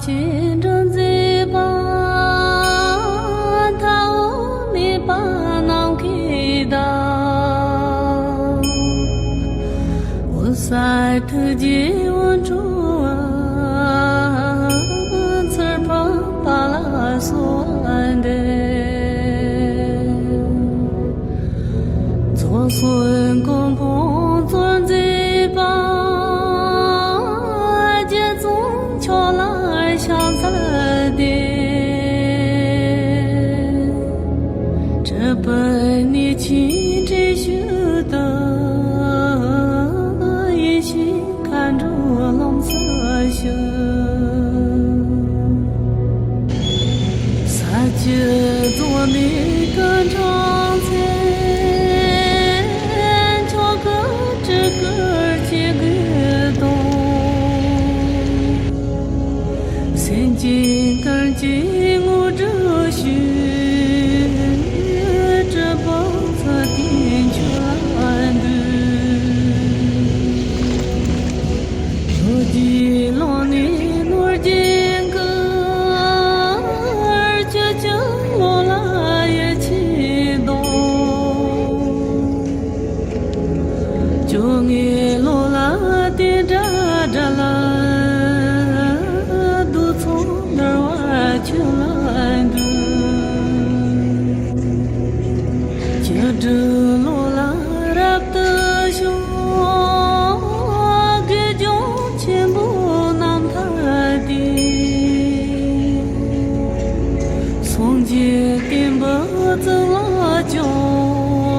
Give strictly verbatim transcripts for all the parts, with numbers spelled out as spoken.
སྤྱན་རས་གཟིགས་དཔལ་མཐའ་དབུས་མེད་པ་ནམ་མཁའི་མཐའ། འོད་གསལ་ཐུགས་རྗེའི་དབང་ཕྱུག་པ། ཚུར་ཕེབས་པ་ལ་གསོལ་བ་འདེབས། རྫོགས་སངས་གོ་འཕང་རྩལ་མཛད་པ། རྒྱ་མཚོའི་ཆུ་ལ་ཕྱག་འཚལ་ཏེ། སྤྲུལ་པའི་གནས་ཆེན་བྲག་ཕུག་ཏུ། ཡེ་ཤེས་མཁའ་འགྲོའི་ལམ་སྲོལ་ཞུ། ས་བཅུ་རྫོགས་སྨིན་སྐུ་འཕྲེང་མཚན། ཆོས་སྐུ་སྤྲུལ་སྐུ་སྤྱན་དགུ་སྟོང་། སེམས་ཅན་ཀུན་གྱི་དངོས་གྲུབ་ཞུ། སྤྲུལ་པ་ཚུལ་ཁྲིམས་ཆོས་ལ་འདུད། ལོ་རྒྱུས་ཀློང་ནས་ནོར་རྒྱུན་བསྐུལ། སྤྱི་སྤྱོད་ལོ་ལ་ཡིད་ཆེས་ལྡོག། བཅོ་ལྔའི་ལོ་ལ་བསྟན་དགྲ་དགྲ་ལ། གདུགས་ཚོགས་འདུལ་བ་ཆོས་ལ་འདུད། བཅུ་དྲུག་ལོ་ལ་རབ་ཏུ་བྱུང་། དགེ་སྦྱོང་ཆེན་པོ་རྣམ་ཐར་ཏེ། སངས་རྒྱས་བསྟན་པའི་གཙུག་ལག་སྐྱོང་།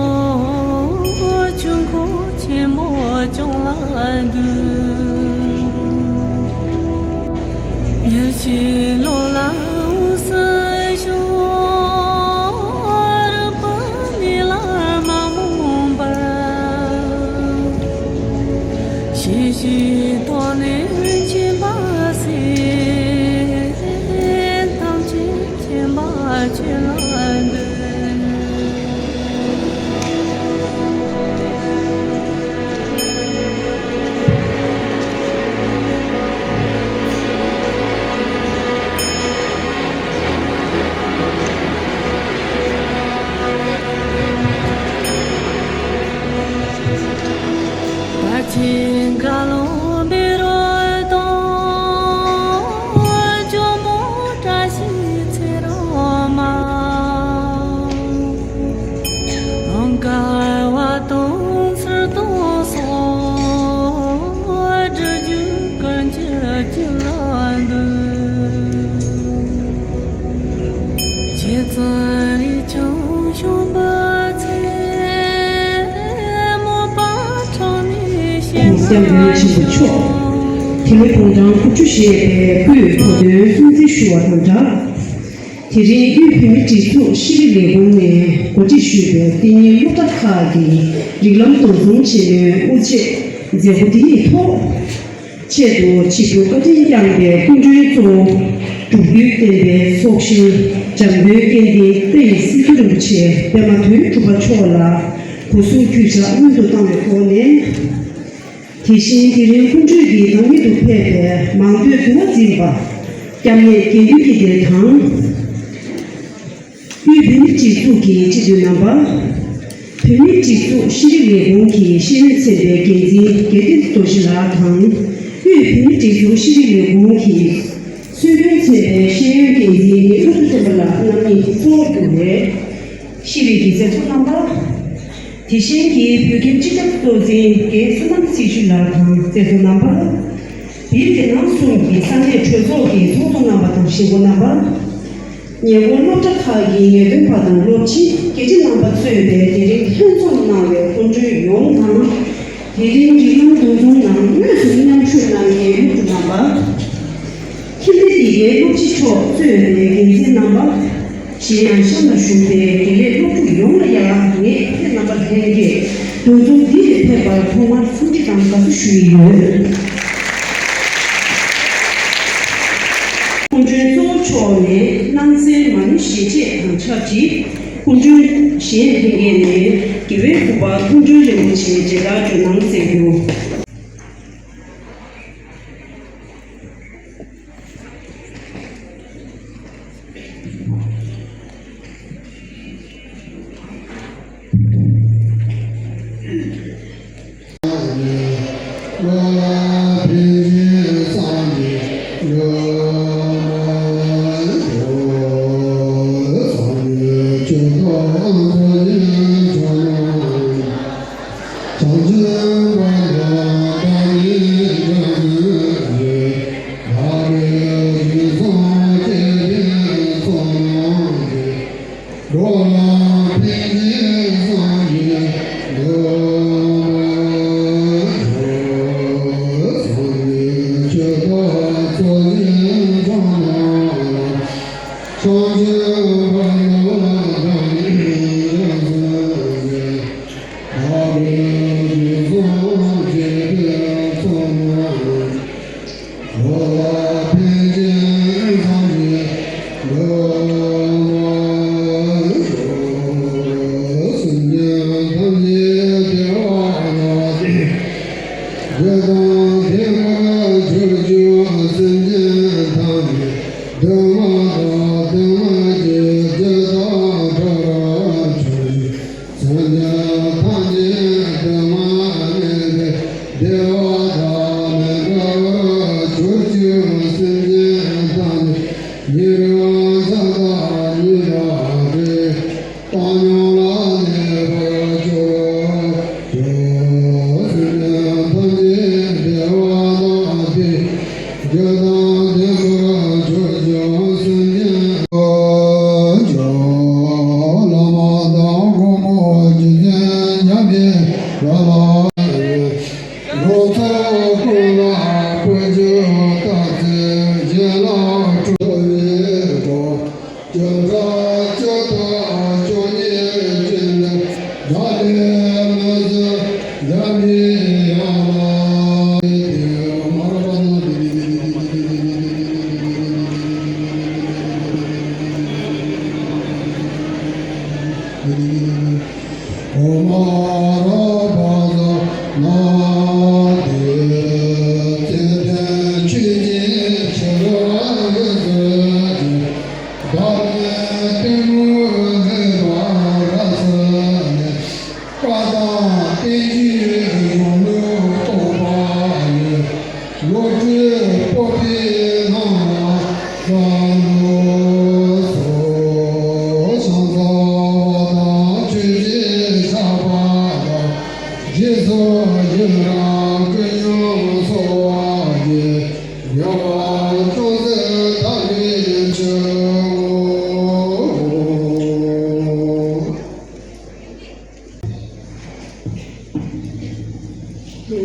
ཆོས་འཁོར་ཆེན་མོ་སྐྱོང་ལ་འདུད། ཉེར་གཅིག་ལོ་ལ་དབུས་སུ་བྱོན། རིག་པའི་གནས་ལ་མ་རྨོངས་པར། ཞི་བྱེད་ཐོག་ནས་མཁྱེན་པ་གསལ། ཐམས་ཅད་མཁྱེན་པ་ཆོས་ལ་འདུད། བར་ཆད་འགལ་རློམ་བཻ་རོ་ཏང་། ཇོ་མོ་བཀྲ་ཤིས་ཚེ་རིང་མ། ཨང་དཀར་བ་དང་གསེར་དང་སོགས། སྒྲུབ་བརྒྱུད་ཀུན་གྱི་རྒྱུད་ལ་འདུད། རྗེ་བཙུན་རས་ཆུང་ཞང་པོ་མཚན། མོས་པ་ཁྲོ་ནས་སྐྱབས་མགོན་ཆེན་པོ་མཆོག་དེ་ལོ་དགུང་གྲངས་དགུ་བཅུ་བཞེས་པའི་སྐུའི་གོ་སྟོན་སྲུང་བརྩི་ཞུ་བ་དང་སྦྲགས། དེ་རིང་དབུས་བོད་མིའི་སྒྲིག་འཛུགས་ཤེས་རིག་ལས་ཁུངས་ནས་གོ་སྒྲིག་ཞུས་པའི་གཏན་ཉིན་སློབ་གྲྭ་ཁག་གི་རིགས་ལམ་འདུ་འཛོམས་ཆེན་མོའི་དབུ་འབྱེད་མཛད་སྒོ་དེའི་ཐོག་ཆེད་དུ་ཆིབས་བསྒྱུར་བཀའ་དྲིན་བསྐྱངས་པའི་སྐུ་མགྲོན་གཙོ་བོ་སྒྲུབ་བརྒྱུད་བསྟན་པའི་ཚོགས་ཞིང་འཇམ་མགོན་སྐལ་ལྡན་དཔལ་ཡེ་སི་ཁྲོན་རིན་པོ་ཆེ་པདྨ་དོན་གྲུབ་པ་མཆོག་ལ་སྒོ་གསུང་གུས་ཕྱག་སྔོན་དུ་བཏང་བའི་ཐོག་ནས། དེ་བཞིན་དེ་རིང་སྐུ་མགྲོན་གྱི་བདག་ཉིད་དུ་ཕེབས་པའི་མང་ཐོས་འདུལ་བ་འཛིན་པ་སྐྱབས་གནས་དགེ་འདུན་སྐྱིད་ལྡན་དང་། དབུས་བོད་མིའི་སྒྲིག་འཛུགས་ཀྱི་སྤྱི་འཐུས་རྣམ་པ། བོད་མིའི་སྒྲིག་འཛུགས་ཤེས་རིག་ལས་ཁུངས་ཀྱི་ཤེས་ཡོན་ཚན་པའི་འགན་འཛིན་དགེ་ལྡན་རྡོ་རྗེ་ལགས་དང་། དབུས་བོད་མིའི་སྒྲིག་འཛུགས་ཤེས་རིག་ལས་ཁུངས་ཀྱི་སྲོལ་རྒྱུན་ཚན་པའི་ཤེས་ཡོན་འགན་འཛིན་ནི་བློ་བཟང་སེང་གེ་ལགས་རྣམ་གཉིས་གཙོ་བོར་གྱུར་པའི་ཤེས་རིག་གི་མཛད་གཙོ་རྣམ་པ། དེ་བཞིན་གྱི་བོད་ཁྱིམ་སྤྱི་ཁྱབ་གཙོ་འཛིན་རྒན་བསོད་ནམས་སྲི་ཞུ་ལགས་དང་མཛད་གཙོ་རྣམ་པ། བོད་དེ་ནང་གསུམ་གྱི་ས་གནས་གྲོས་ཚོགས་ཀྱི་ཚོགས་གཙོ་རྣམ་པ་དང་གཞིས་འགོ་རྣམ་པ། ཉེ་འཁོར་སློབ་གྲྭ་ཁག་གི་ངེས་སྟོན་པ་དང་སློབ་སྤྱི་སྐྱེས་ཆེན་རྣམ་པ་གཙོས་པའི་དེ་རིང་ལྷན་འཛོམས་གནང་བའི་སྐུ་མགྲོན་ཡོངས་དང་། དེ་རིང་སྒྲིག་ལམ་འདུ་འཛོམས་ནང་དངོས་སུ་མཉམ་ཞུགས་གནང་མཁན་སློབ་ཕྲུག་རྣམ་པ། ཁྱིམ་སྡེ་འདི་གའི་སློབ་སྤྱི་མཆོག་གཙོས་པའི་འགན་འཛིན་རྣམ་པ། གཞན་ཡང་གཤམ་ལ་བཞུགས་པའི་དགེ་ལས་སློབ་ཕྲུག་ཡོངས་ལ་ཡང་ངས་ཁྱེད་རྣམ་པ་ལྷན་རྒྱས་འདུ་འཛོམས་འདི་ལ་ཕེབས་པར་ཐོག་མར་འཚམས་འདྲི་དང་དགའ་བསུ་ཞུ་ཡི་ཡོད། སྐུ་མགྲོན་གཙོ་བོ་མཆོག་ནས་སྣང་གསལ་མ་ཎི་ཞལ་ཆད་དང་ཆབས་ཅིག་སྐུ་མགྲོན་གཞན་ལྷན་རྒྱས་ནས་དགེ་བའི་སྐུ་པར་སྐུ་མགྲོན་རིན་པོ་ཆེའི་མཇལ་དར་སྒྲོན་གནང་སྩལ་རྒྱུ། ལྷན་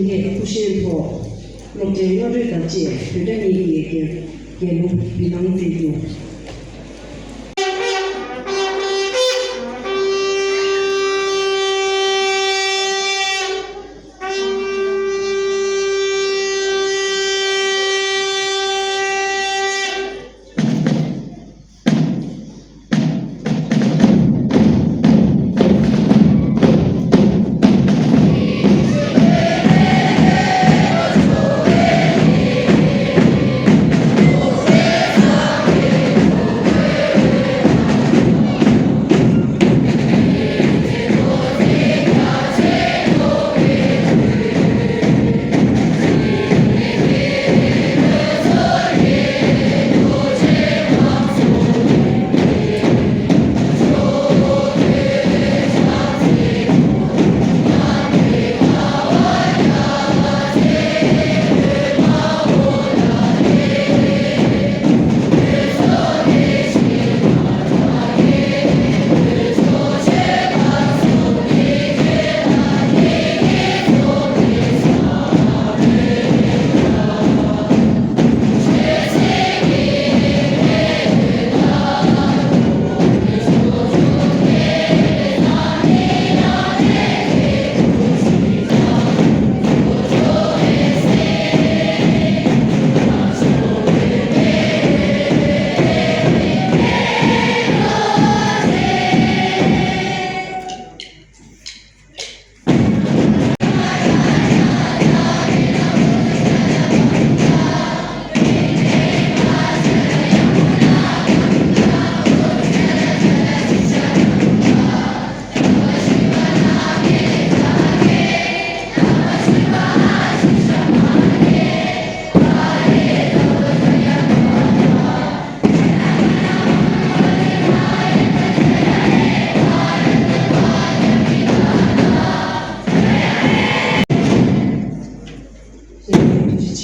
རྒྱས་སྐུ་བཞེངས་ཐོག་སློབ་གྲྭའི་སྔ་གྲོས་དང་བཅས་བོད་སྒྲ་གཉིས་ཀྱི་རྒྱལ་རྒྱལ་གླུ་འབུལ་གནང་མཛད་རྒྱུ།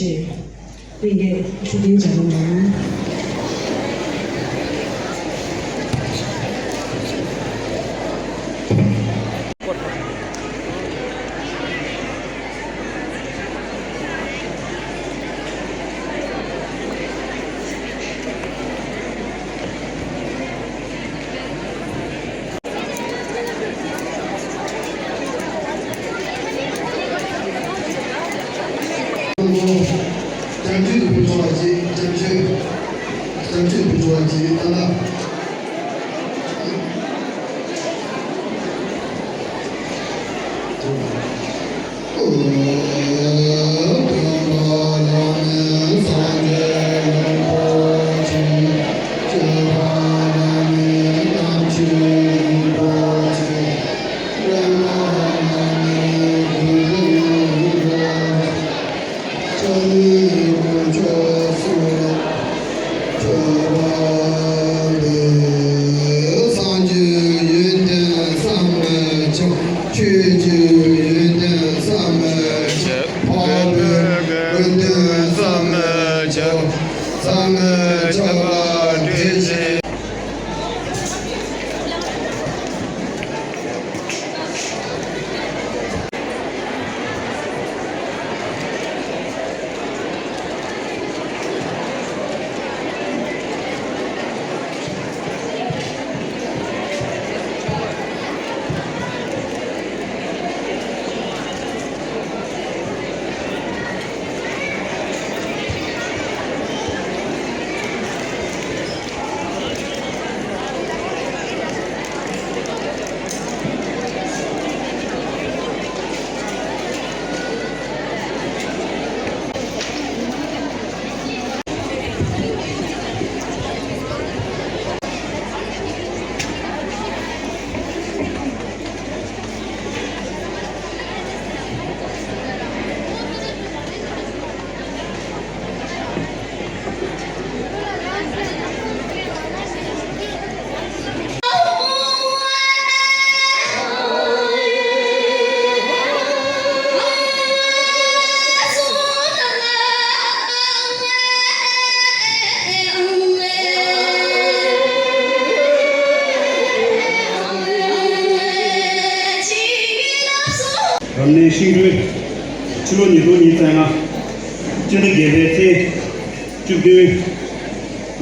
ལྷན་རྒྱས་ཆོས་སྡིངས་བྱ་རུང་ལ། སངས་རྒྱས་ཡོན་ཏན་བསམ་མི་ཁྱབ། ཆོས་ཀྱི་ཡོན་ཏན་བསམ་མི་ཁྱབ། འཕགས་པའི་ཡོན་ཏན་བསམ་མི་ཁྱབ། བསམ་མི་ཁྱབ་པ་འགྲེལ་བྱེད། རབ་གནས་ཤིང་སྦྲུལ། ཕྱི་ལོ་ཉིས་སྟོང་ཉི་ཤུ་རྩ་ལྔ། སྤྱི་ཟླ་བརྒྱད་པའི་ཚེས་བཅུ་བདུན།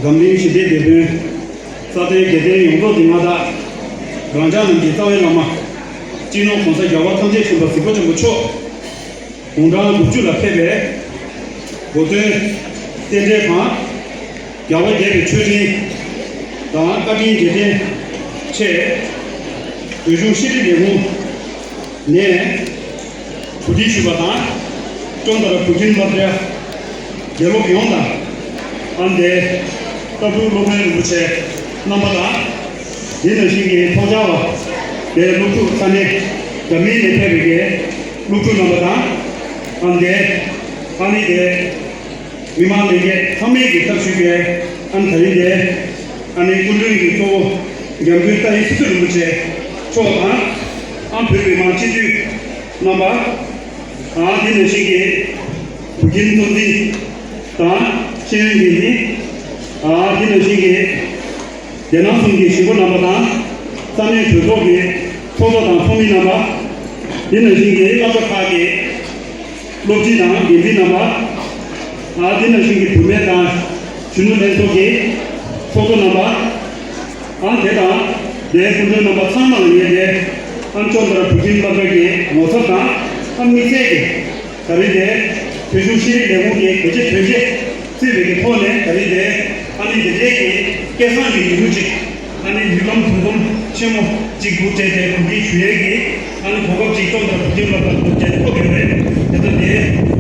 འཛམ་གླིང་ཞི་བདེའི་དེད་དཔོན། རྩ་དོན་རྒྱལ་བསྟན་ཡོངས་རྫོགས་ཀྱི་མངའ་བདག་རང་ཅག་རྣམས་ཀྱི་རྩ་བའི་བླ་མ། སྤྱི་ནོར་༸གོང་ས་༸རྒྱལ་བ་ཐམས་ཅད་མཁྱེན་པ་གཟིགས་པ་ཆེན་པོ་མཆོག་དགུང་གྲངས་དགུ་བཅུ་ལ་ཕེབས་པའི་གོ་སྟོན་རྟེན་འབྲེལ་དང་། རྒྱལ་བ་དགྱེས་པའི་མཆོད་སྤྲིན་དང་བཀའ་དྲིན་རྗེས་དྲན་ཆེད། བོད་གཞུང་ཤེས་རིག་ལས་ཁུངས་ནས་གོ་སྒྲིག་ཞུས་པ་དང་། ཅོང་ཏ་ར་བུ་ཁྲིད་སློབ་གྲྭ་དགེ་སློབ་ཡོངས་དང་། ཨ་འདས་ཏ་ཕུ་སློབ་དཔོན་རིན་པོ་ཆེ་རྣམ་པ་དང་། དེ་ནང་བཞིན་གྱི་ཐོག་བཅར་བ་དེ་སློབ་ཕྲུག་ས་གནས་འདྲ་མིན་ནས་ཕེབས་པའི་སློབ་ཕྲུག་རྣམ་པ་དང་། ཨ་འདས་ཨ་ནི་དེ། མི་མང་ལྷན་རྒྱས་ཚང་མས་ཀྱི་ཐག་ཞུས་པའི་ཨ་ནི་ད་རིང་དེ་ཨ་ནི་སྐུ་མགྲོན་གྱི་གཙོ་བོ་འཇམ་མགོན་ཏཱ་ཡེ་ཤེས་མཚོ་རིན་པོ་ཆེ་མཆོག་དང་། ཨ་བོད་མི་མང་སྤྱི་འཐུས་རྣམ་པ། ཨ་དེ་ནང་བཞིན་གྱི་བུ་ཁྱིམ་གཙོ་འཛིན་དང་ཤེས་ཡོན་འགན་འཛིན། ཨ་དེ་ནང་བཞིན་གྱི་རྒྱལ་ནང་གསུམ་གྱི་གཞིས་འགོ་རྣམ་པ་དང་། ས་གནས་གྲོས་ཚོགས་ཀྱི་ཚོགས་གཙོ་དང་ཚོགས་མི་རྣམ་པ། དེ་ནང་བཞིན་གྱི་སློབ་གྲྭ་ཁག་གི་སློབ་སྤྱི་དང་འགན་འཛིན་རྣམ་པ། ཨ་དེ་ནང་བཞིན་གྱི་བུད་མེད་དང་གཞོན་ནུ་ལྷན་ཚོགས་ཀྱི་ཚོགས་གཙོ་རྣམ་པ། ཨ་དེ་དང་དེའི་སྐུ་མགྲོན་རྣམ་པ་ཚང་མ་ལ་ངས་དེ་ཨ་ཅོང་ཏ་ར་བུ་ཁྲིད་སློབ་གྲྭ་གི་ངོ་ཚབ་དང་ཨ་དམིགས་བསལ་གྱི་ད་རེས་དེ་བོད་གཞུང་ཤེས་རིག་ལས་ཁུངས་ཀྱི་གལ་ཆེ་དོན་ཆེ་བརྩིས་པའི་གི་ཐོག་ནས་ད་རེས་དེ་ཨ་ནི་འདི་འདྲའི་གི་སྐལ་བཟང་གི་ཉིན་མོ་ཅིག་ཨ་ནི་མྱུར་ལམ་འགྲོ་འཛོམས་ཆེན་མོ་གཅིག་འདུག་སྤྲད་དེ་གོ་སྒྲིག་ཞུ་ཡས་ཀྱི་ཨ་ནི་གོ་སྐབས་ཅིག་ཅོང་ཏ་ར་བུ་ཁྲིད་སློབ་གྲྭ་དུ་བཅར་ཐུབ་ཡོད་རེད། དེ་ལྟ་དེ་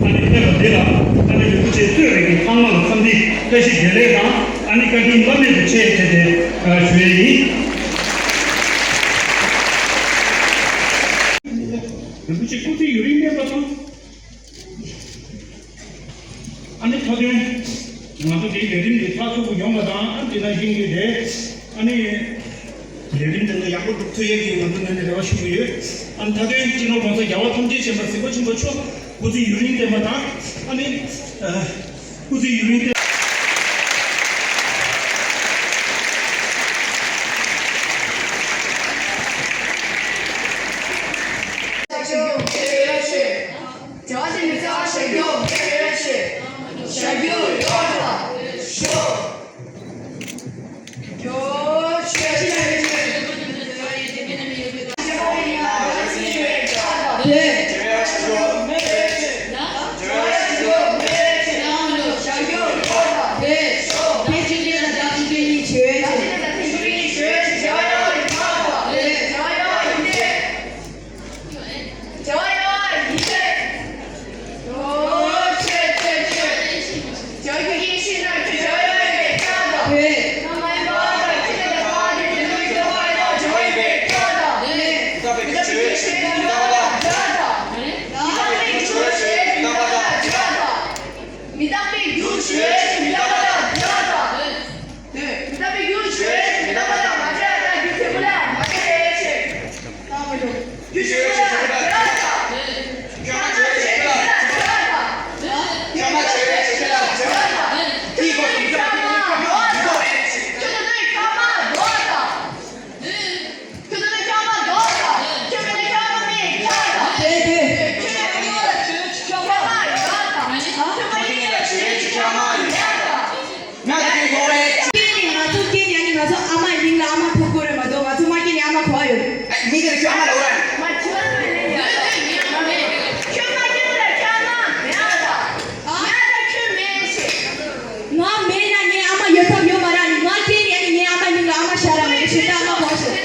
ཨ་ནི་ཕེབས་པ་དེ་ལ་ཨ་ནི་རིན་པོ་ཆེ་གཙོས་པའི་གི་ཚང་མ་ལ་འཚམས་འདྲི་བཀྲ་ཤིས་བདེ་ལེགས་དང་ཨ་ནི་བཀའ་དྲིན་བླ་མེད་དུ་ཆེ་ཟེར་ཏེ་ཞུ་ཡས་ཡིན། རིན་པོ་ཆེ་སྐུ་ཚེ་ཡུན་རིང་གནས་པ་དང་། ཨ་ནི་མཐའ་དོན། ང་ཚོ་དེའི་ལས་རིམ་འདི་ཚགས་ཚུད་པོ་ཡོང་བ་དང་ཨ་ནི་དེ་ནང་བཞིན་གྱི་དེ་ཨ་ནི་ལས་རིམ་དེ་ཚོ་ཡག་པོ་སྒྲུབ་ཐུབ་ཡས་ཀྱི་ང་ཚོ་ངོས་ནས་རེ་བ་ཞུ་གི་ཡོད། ཨ་ནི་མཐའ་དོན་སྤྱི་ནོར་༸གོང་ས་༸རྒྱལ་བ་ཐམས་ཅད་མཁྱེན་པ་གཟིགས་པ་ཆེན་པོ་མཆོག་སྐུ་ཚེ་ཡུན་རིང་བརྟན་པ་དང་ཨ་ནི། ཨ། སྐུ་ཚེ་ཡུན་རིང་བརྟན། མི་རྟག་པའི་རྒྱུ་བྱས་ཤིང་མི་རྟག་པ་དང་བྲལ་བ་དང་། མི་རྟག་པའི་རྒྱུ་བྱས་ཤིང་མི་རྟག་པ་དང་མ་བྲལ་བ་དང་རྒྱུ་བྱེད་པོ་ལ་མ་བྲལ་ཞེས། རྒྱུ་བྱེད་པོ་ལ་བྲལ་བ་དང་། ཁྱོད་མ་བྱས་པའི་བྱེད་པོ་ལ་བྲལ་བ་དང་། ཁྱོད་མ་བྱས་པའི་བྱེད་པོ་ལ་བྲལ་བ་དང་། དེའི་སྐབས་སུ་མི་རྟག་པའི་རྒྱུ་ཁྱོད་མ་མི་རྟོགས་ཞེས། ཁྱོད་ནི་ཁྱོད་མ་མི་རྟོགས་དང་། ཁྱོད་ཚོ་ནི་ཁྱོད་མ་མདོག་དང་། ཁྱོད་མི་ནི་ཁྱོད་མ་མི་ཁྱག་དང་། དེ་དེ། ཁྱོད་མི་ཁྱོད་མ་ཡག་དང་། ཁྱོད་མ་མི་ཁྱོད་མ་ཡག་དང་། ང་དེ་གའི་གོ་བས། སྐྱེས་ནི་ང་ཚོ་སྐྱེས་ནི་ང་ཚོ་ཨ་མ་ཡིན་ལ་ཨ་མ་ཐུག་གོ་རེད་མ་གཏོགས་ང་ཚོ་མ་སྐྱེས་ནི་ཨ་མ་གོ་ཡོད། མི་དེར་ཁྱོད་ཨ་མ་ལ་འོ་ར། ཁྱོད་མ་སྐྱེས་ལ་ཁྱོད་ཨ་མ་མེད་དང་། ང་མེད་ན་ངའི་ཨ་མ་ཡོད་ཐབས་ཡོད་མ་རེད། ང་སྐྱེས་ཡ་ནི་ངའི་ཨ་མ་མིང་ལ་ཨ་མ་ཤ་ར་མ་ཡོད་ཤེས་ད་ཨ་མ་གོ་ཤེས། ལ།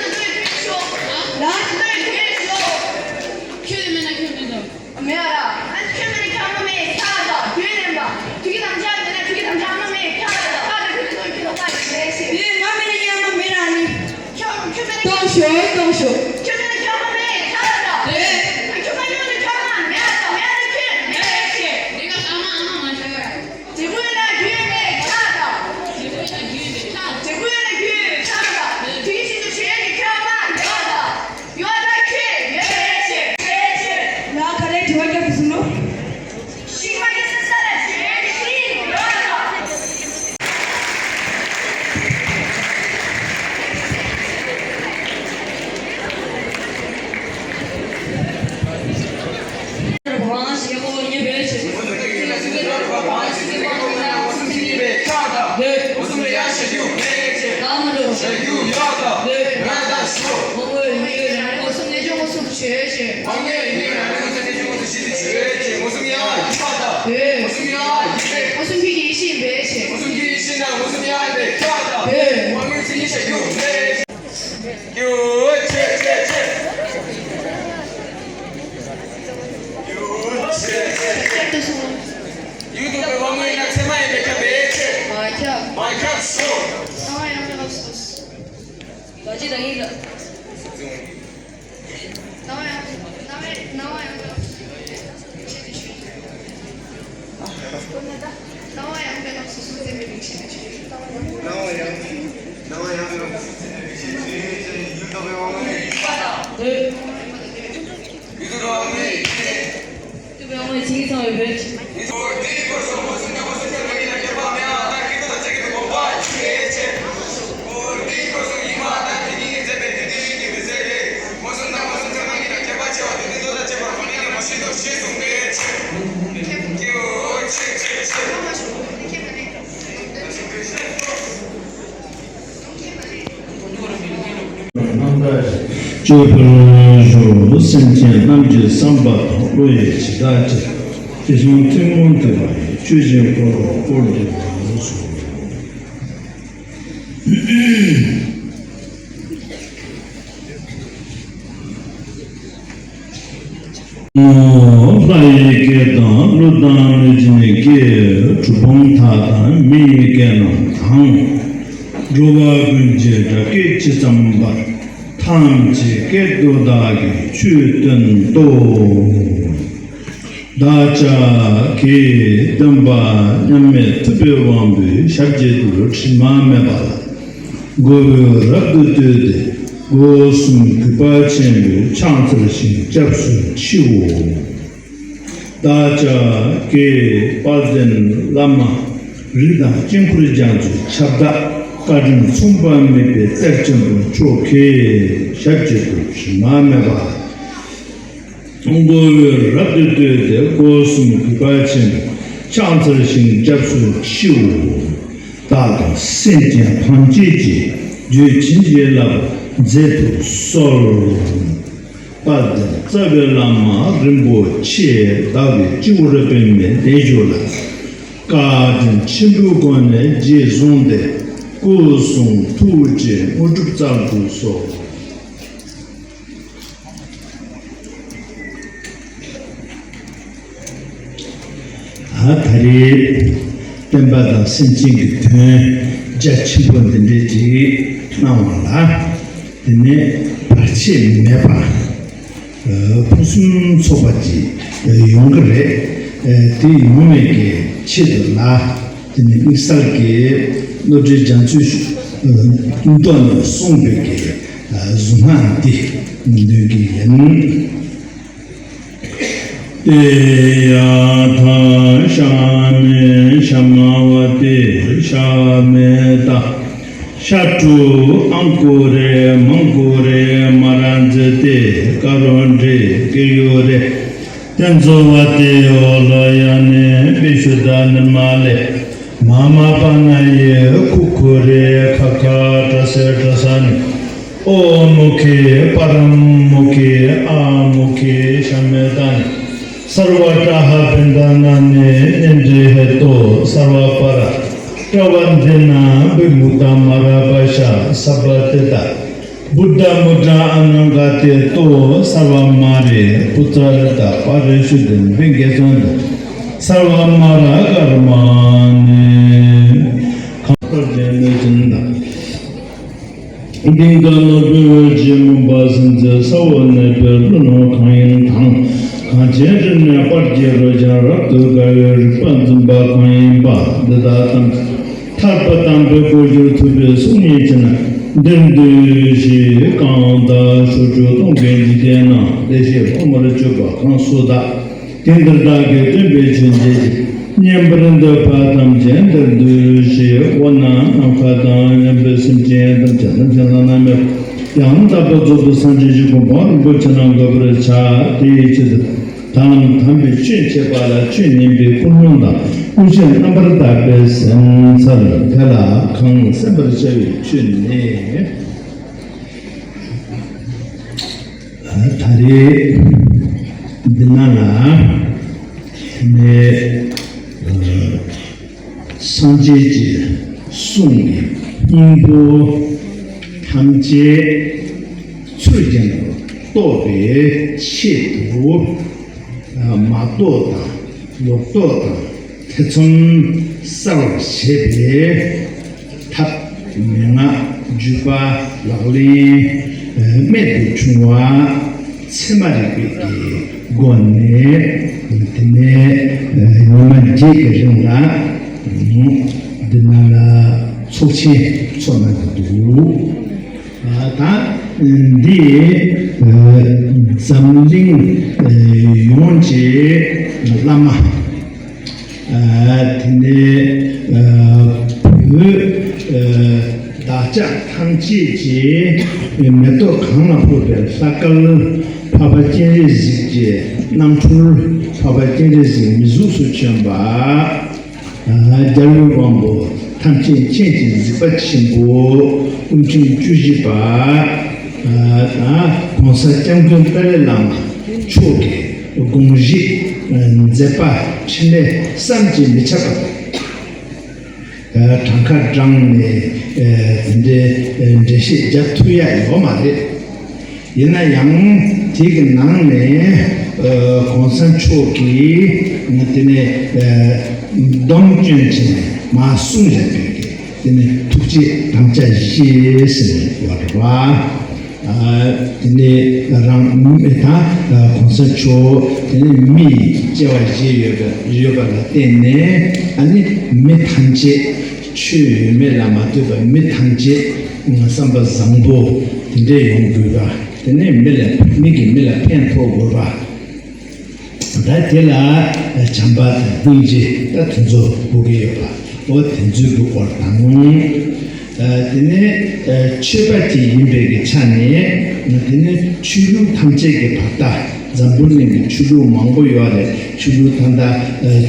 ཁྱོད་མེད་ན་ཁྱོད་མེད་དོ། མེད་ར། ཨ་ཁྱོད་མེད་ན་ཁྱོད་ཨ་མ་མེད་ཁྱག་དང་རྒྱུན་ལེན་པ། དུས་ཀྱི་དམ་བཅའ་མེད་ན་དུས་ཀྱི་དམ་བཅའ་ཨ་མ་མེད་ཁྱག་དང་ཁ་དང་ཁྱོད་ཀྱི་དོན་གྱི་དོགས་པ་ཡིན་ཞེས། ཨེ་ང་མེད་ན་ངའི་ཨ་མ་མེད་ར་ནི། ཁྱོད་ཁྱོད་མེད་ན་གཏོང་ཤོག་གཏོང་ཤོག་ཁྱོད་མེད་ན་ཁྱོད་ཨ་མ་མེད་ཁྱག་དང་། ཨེ། ཁྱོད་མ་ཡོང་ན་ཁྱོད་ཨ་མ་མེད་དང་མེད་ན་ཁྱོད་མེད་ཞེས། འདི་ག་ཨ་མ་ཨ་མ་མ་ཤོད། འབྲས་བུ་ཡོད་ན་རྒྱུ་ཡོད་པས་ཁྱག་དང་། འབྲས་བུ་ཡོད་ན་རྒྱུ་ཡོད་པས་ཁྱག་འབྲས་བུ་ཡོད་ན་རྒྱུ་ཡོད་པས་ཁྱག་དང་། དུས་ཤིན་ཏུ་ཞེས་ཀྱི་ཁྱོད་མ་ཡོད་དང་། ཡོད་དང་ཁྱོད་ཡོད་པས་ཁྱོད་ཡོད་ཁྱོད། ལ་ག་རེ་དྲི་བ་རྒྱབ་ཏུ་སོང་ནོ། ཤིང་མ་སྐྱེས་ས་ས་ལ་ཁྱོད་ཀྱི་ཤིང་ཡོད་དང་། ཡུལ་དུ་བའི་དབང་མོ་ཡིན་ན་ཚད་མ་ཡིན་པས་ཁྱབ་པའི་ཕྱིར། མ་ཁྱབ། མ་ཁྱབ་སོ། སྣང་བ་ཡང་དག་ལ་སོ། ད་ཅི་ད་ཡིན་ལ། སྣང་བ་ཡང་སྣང་བའི་སྣང་བ་ཡང་དག་ལ་སོ། ཆེད་དུ་ཞུ། སྣང་བ་ཡང་སྣང་བ་ཡང་དག་ལ་སོ་སོ་འཛིན་པའི་རིགས་ཤེས་ནས་ཆོས་ཅན། སྣང་བ་ཡང་སྣང་བ་ཡང་དག་ལ་སོ་སོ་འཛིན་པའི་རིགས་ཤེས་ནས་ཡུལ་དུ་བའི་དབང་མོ་ཡིན་པ་དང་། ཡུལ་དུ་བའི་དབང་མོ་ཡིན་པ་དང་། དུ་བའི་དབང་མོའི་ཚིག་ཚང་བའི་བོད་ཀྱི། སྤྱོད་པར་ཤོག་སེམས་ཅན་རྣམས་ཀྱི་བསམ་པ་དང་བློ་ཡི་བྱེ་བྲག་ཅན། དེ་བཞིན་ཐུན་མོང་ཐོས་པ་ཡི་ཆོས་ཀྱི་འཁོར་ལོ་བསྐོར་གྱུར་ནས་སོ། ལྷ་ཡི་སྐད་དང་ཀླུ་དང་གནོད་སྦྱིན་སྐད། གྲུལ་བུམ་དག་དང་མི་ཡི་སྐད་རྣམས་དང་། འགྲོ་བ་ཀུན་གྱི་སྒྲ་སྐད་ཇི་ཙམ་པར། ཐམས་ཅད་སྐད་དུ་བདག་གིས་ཆོས་བསྟན་ཏོ། བདག་ཅག་གི་སྟོན་པ་མཉམ་མེད་ཐུབ་པའི་དབང་པོའི་ཞབས་ཀྱི་རྡུལ་དྲི་མ་མེད་པ་ལ། མགོ་བོས་རབ་ཏུ་བཏུད་དེ་སྒོ་གསུམ་གུས་པ་ཆེན་པོས་ཕྱག་འཚལ་ཞིང་སྐྱབས་སུ་མཆིའོ། བདག་ཅག་གི་དཔལ་ལྡན་བླ་མ་རི་དྭགས་དཀྱིལ་འཁོར་རྒྱ་མཚོའི་ཁྱབ་བདག་བཀའ་དྲིན་མཚུངས་པ་མེད་པའི་གཏེར་ཆེན་པོ་མཆོག་གི་ཞབས་ཀྱི་རྡུལ་དྲི་མ་མེད་པ། མགོ་བོས་རབ་ཏུ་བཏུད་དེ་སྒོ་གསུམ་གུས་པ་ཆེན་པོས་ཕྱག་འཚལ་ཞིང་སྐྱབས་སུ་མཆིའོ། བདག་དང་སེམས་ཅན་ཐམས་ཅད་ཀྱི་རྒྱུད་བྱིན་གྱིས་བརླབ་པར་མཛད་དུ་གསོལ། དཔལ་ལྡན་རྩ་བའི་བླ་མ་རིན་པོ་ཆེ། བདག་གི་སྤྱི་བོར་པདྨས་བརྡེག་གྱུར་ལ། བཀའ་དྲིན་ཆེན་པོའི་སྒོ་ནས་རྗེས་བཟུང་སྟེ་སྐུ་གསུང་ཐུགས་ཀྱི་དངོས་གྲུབ་སྩལ་དུ་གསོལ། ད་ད་རེས་བསྟན་པ་དང་སེམས་ཅན་གྱི་དོན་རྒྱ་ཆེན་པོ་འདི་འདྲའི་ཅིག་གནང་བ་ལ། དེ་ནས་བར་ཆད་མེད་པ། ཨ། ཕུན་སུམ་ཚོགས་པ་ཅིག་ཡོང་གི་རེད། ཨ། དེ་ཡོང་བའི་གི་ཆེད་དུ་ལ། དེ་ནས་དམིགས་བསལ་གྱི་བློ་གྲོས་རྒྱ་མཚོས་མདོ་ནས་གསུངས་པའི་གི་གཟུངས་སྔགས་འདི་འདོན་གྱི་ཡིན། ཏདྱ་ཐཱ། ཤ་མེ་ཤ་མ་ཝ་ཏི་ཤ་མེ་ཏ། ཤ་ཀྲུ་ཨང་ཀུ་རེ་མང་ཀུ་རེ་མ་ར་ཛི་ཏེ་ཀ་རོ་འདྲེ་ཀེ་ཡོ་རེ། ཏེ་ཛོ་ཝ་ཏི་ཨོ་ལོ་ཡ་ནེ་བི་ཤུ་དྷ་ནི་མ་ལེ། མ་མ་པ་ན་ཡེ་ཁུ་ཁུ་རེ་ཁ་ཁ་ཏྲ་སེ་ཏྲ་ས་ནི། ཨོ་མུ་ཁེ་པ་ར་མུ་ཁེ་ཨ་མུ་ཁེ་ཤ་མེ་ཏ་ནི། སརྦ་ཏྲ་ཧ་བི་འདྷ་ན་ནི་ནི་འདྲེ་ཧེ་ཏོ། སརྦ་པ་ར་ཏྲ་བ་འདི་ན་བི་མུ་ཏ་མ་ར་པ་ཤ་སབ་བ་ཏི་ཏ། བུདྡྷ་མུ་དྲ་ཨ་ནང་ག་ཏེ་ཏོ། སརྦ་མ་རེ་པུ་ཙ་རི་ཏ་པ་རེ་ཤུ་དེ་བན་དགེ་ཚང་དུ། སརྦ་མ་ར་ཀར་མ་ནི། གང་ལྟར་ལྡན་གནོད་སྦྱིན་དང་། གདིང་དཀར་ནོར་བུའི་འོད་ཀྱིས་མུན་པ་སེལ་མཛད་ས་འོག་ནས་འཕེལ་ཀླུ་ནོར་གང་ཡིན་དང་། གངས་ཅན་རི་ནས་སྤར་གྱི་རོ་རྐྱང་རབ་ཏུ་དགའ་བའི་རིག་པ་འཛིན་པ་གང་ཡིན་པ་འདི་དག་ཐམས་ཅད་ཐར་པ་དམ་པའི་སྒོ་འགྱུར་ཐུབ་པའི་གསུང་ཉན་ཕྱིར་ན། འདིར་འདུས་ཞེས་གང་དག་ཕྱོགས་བཅུ་སྟོང་གི་འཇིག་རྟེན་ན་བདེ་གཤེགས་ཕོ་མོར་གྱུར་པ་གང་སུ་དག། དེང་འདིར་བདག་གིས་སྟོན་པའི་ཆོས་འདི་ཉན་པར་འདོད་པ་ཐམས་ཅད་འདིར་འདུས་ཞེས། འོ་ན་ནམ་མཁའ་དང་མཉམ་པའི་སེམས་ཅན་ཐམས་ཅད་ཐམས་ཅད་བླ་ན་མེད་པ་ཡང་དག་པར་རྫོགས་པའི་སངས་རྒྱས་ཀྱི་གོ་འཕང་རིན་པོ་ཆེ་རྣམས་འགོད་པར་བྱ། དེའི་ཕྱིར་དུ་ད་ལམ་དམ་པའི་ཆོས་འཆད་པ་ལ་ཆོས་ཉན་པའི་ཀུན་སློང་དང་ཀུན་ཤེས་རྣམ་པར་དག་པའི་སེམས་འཚལ། དེ་ལ་གང་གསན་པར་བྱ་བའི་ཆོས་ནི། ད་རེས་འདི་ན་ལ་ནས་སངས་རྒྱས་ཀྱི་གསུང་གི་སྙིང་པོ་ཐམས་ཅད་ཚུལ་བཞིན་དུ་རྟོགས་པའི་ཆེད་དུ། མ་རྟོགས་དང་ལོག་རྟོག་དང་ཐེ་ཚོམ་སེལ་བར་བྱེད་པའི་ཐབས་མན་ངག་བརྒྱུད་པ་ལག་ལེན་རྨད་དུ་བྱུང་བ་ཚད་མ་རིག་པའི་སྒོ་ནས་དེ་ནས་ཉི་མ་བརྒྱད་ཀྱི་རིང་ལ་འདི་ན་ལ་ཚོགས་ཆེན་ཚོགས་གནང་གི་འདུག་ད་འདི་འཛམ་གླིང་ཡོངས་ཀྱི་བླ་མ། དེ་ནས་བོད་བདག་ཅག་ཐམས་ཅད་ཀྱི་མེ་ཏོག་གང་ལ་ཕོག་པའི་ལྷ་སྐལ། འཕགས་པ་སྤྱན་རས་གཟིགས་ཀྱི་རྣམ་འཕྲུལ། འཕགས་པ་སྤྱན་རས་གཟིགས་མི་གཟུགས་སུ་བྱོན་པ། རྒྱལ་བའི་དབང་པོ་ཐམས་ཅད་མཁྱེན་ཅིང་གཟིགས་པ་ཆེན་པོ་དབུ་ཆེན་བཅུ་བཞི་པ། གོང་ས་སྐྱབས་མགོན་ཏཱ་ལའི་བླ་མ་མཆོག་གི་དགོངས་གཞི་མཛད་པ་འཕྲིན་ལས་བསམ་གྱིས་མི་ཁྱབ་པ། གྲངས་ཀ་བགྲངས་ནས་དེ་འདྲའི་འགྲེལ་བཤད་རྒྱག་ཐུབ་ཡ་ཡོད་མ་རེད། ཡིན་ན་ཡང་དེ་གི་ནང་ནས་གོང་ས་མཆོག་གིས་དེ་ནས་སྡོམ་སྐྱོན་བྱས་ནས་མ་གསུངས་བཞག་པའི་གི་དེ་ནས་ཐུགས་རྗེ་དམ་བཅའ་བཞེས་ཟེར་བ་རེད་བ། དེ་ནས་རང་མི་དང་གོང་ས་མཆོག་དེ་ནས་མི་སྐྱེ་བ་བཞེས་ཡོད་པ་ཡོད་པ་ལ་བརྟེན་ནས་ཨ་ནི་མི་ཐམས་ཅད་ཆོས་ཡོད་མེད་ལ་མ་ལྟོས་པར་མི་ཐམས་ཅད་བསམ་པ་བཟང་པོ་དེ་འདྲས་ཡོང་དགོས་པ། དེ་ནས་མི་ལ་མི་གིས་མི་ལ་ཕན་ཐོགས་དགོས་པ། ད་དེ་ལ་བྱམས་པ་དང་སྙིང་རྗེ་ད་དེ་ཚོ་དགོས་ཀྱི་ཡོད་པ། འོ་དེ་ཚོའི་གི་སྐོར་དང་། དེ་ནས་ཆོས་པ་ཅིག་ཡིན་པའི་གི་ཆ་ནས་དེ་ནས་ཆོས་ལུགས་ཐམས་ཅད་ཀྱི་བར་ཐག་འཛམ་བུ་གླིང་གི་ཆོས་ལུགས་མང་པོ་ཡོད་རེད། ཆོས་ལུགས་ད་ལྟ་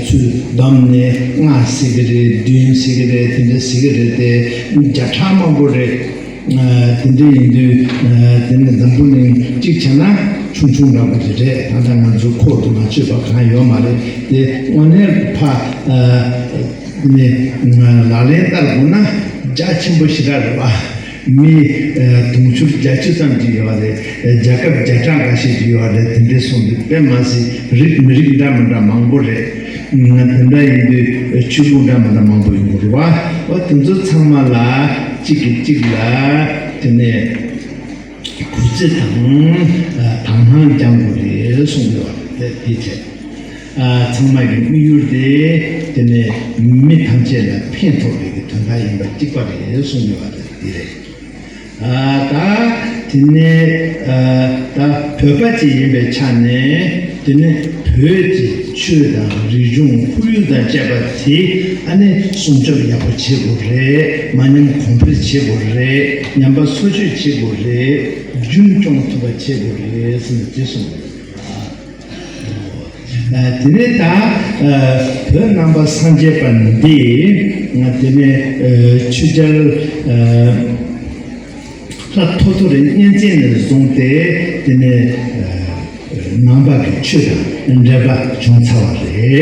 ཚུར་བསྡོམས་ནས་ལྔ་ཟེར་གི་རེད། བདུན་ཟེར་གི་རེད། དེ་འདྲ་ཟེར་གི་རེད་དེ། བརྒྱ་ཕྲག་མང་པོ་རེད། དེ་འདྲ་ཡིན་དུས་དེ་ནི་འཛམ་བུ་གླིང་གཅིག་བྱས་ན་ཆུང་ཆུང་འདྲ་པོ་ཅིག་རེད། ད་ལྟ་ང་ཚོ་ཁོག་ཏུ་མ་ཆུད་པ་གང་ཡོད་མ་རེད་དེ། དངོས་གནས་ཕ་ནི་ལག་ལེན་བསྟར་དགོས་ན་རྒྱ་ཆེན་པོ་ཞེ་དྲག་རེད་པ། མི་དུང་ཕྱུར་བརྒྱད་ཅུ་ཙམ་ཅིག་ཡོད་རེད། རྒྱལ་ཁབ་བརྒྱ་ཕྲག་འགའ་ཤས་ཅིག་ཡོད་རེད། དེ་འདྲ་སོང་དུས་དཔེ་མ་སྲིད་རིགས་མི་རིགས་འདྲ་མི་འདྲ་མང་པོ་རེད། དེ་འདྲ་ཡིན་དུས་ཆོས་ལུགས་འདྲ་མི་འདྲ་མང་པོ་ཡོང་གི་རེད་པ། འོ་དེ་ཚོ་ཚང་མ་ལ་གཅིག་གིས་གཅིག་ལ་དེ་ནས་གུས་བརྩི་དང་དག་སྣང་སྦྱང་དགོས་རེད་གསུངས་ཡོད་རེད། དེ་དེ་བྱས་ཚང་མ་གི་དམིགས་ཡུལ་དེ་དེ་ནས་མི་ཐམས་ཅད་ལ་ཕན་ཐོགས་པའི་གི་དོན་དག་ཡིན་པ་གཅིག་པ་རེད་གསུངས་ཡོད་རེད། དེ་རེད། ད་དེ་ནས་ད་བོད་པ་ཅིག་ཡིན་པའི་ཆ་ནས་དེ་ནས་བོད་ཀྱི་ཆོས་དང་རིག་གཞུང་ཁོར་ཡུག་དང་བཅས་པ་དེ་ཨ་ནི་སྲུང་སྐྱོབ་ཡག་པོ་བྱེད་དགོས་རེད། མ་ཉམས་གོང་འཕེལ་བྱེད་དགོས་རེད། ཉམས་པ་སོར་ཆུད་བྱེད་དགོས་རེད། རྒྱུན་སྐྱོང་ཐུབ་པ་བྱེད་དགོས་རེད་ཟེར་ནས་དེ་གསུངས་ཡོད། དེ་ནས་ད་བོད་ནང་པ་སངས་རྒྱས་པ་འདི་དེ་ནས་ཆོས་རྒྱལ་ལྷ་ཐོ་ཐོ་རི་གཉན་བཙན་ནས་བཟུང་སྟེ་དེ་ནས་ནང་པ་གི་ཆོས་དང་འབྲེལ་བ་བྱུང་ཚར་བ་རེད།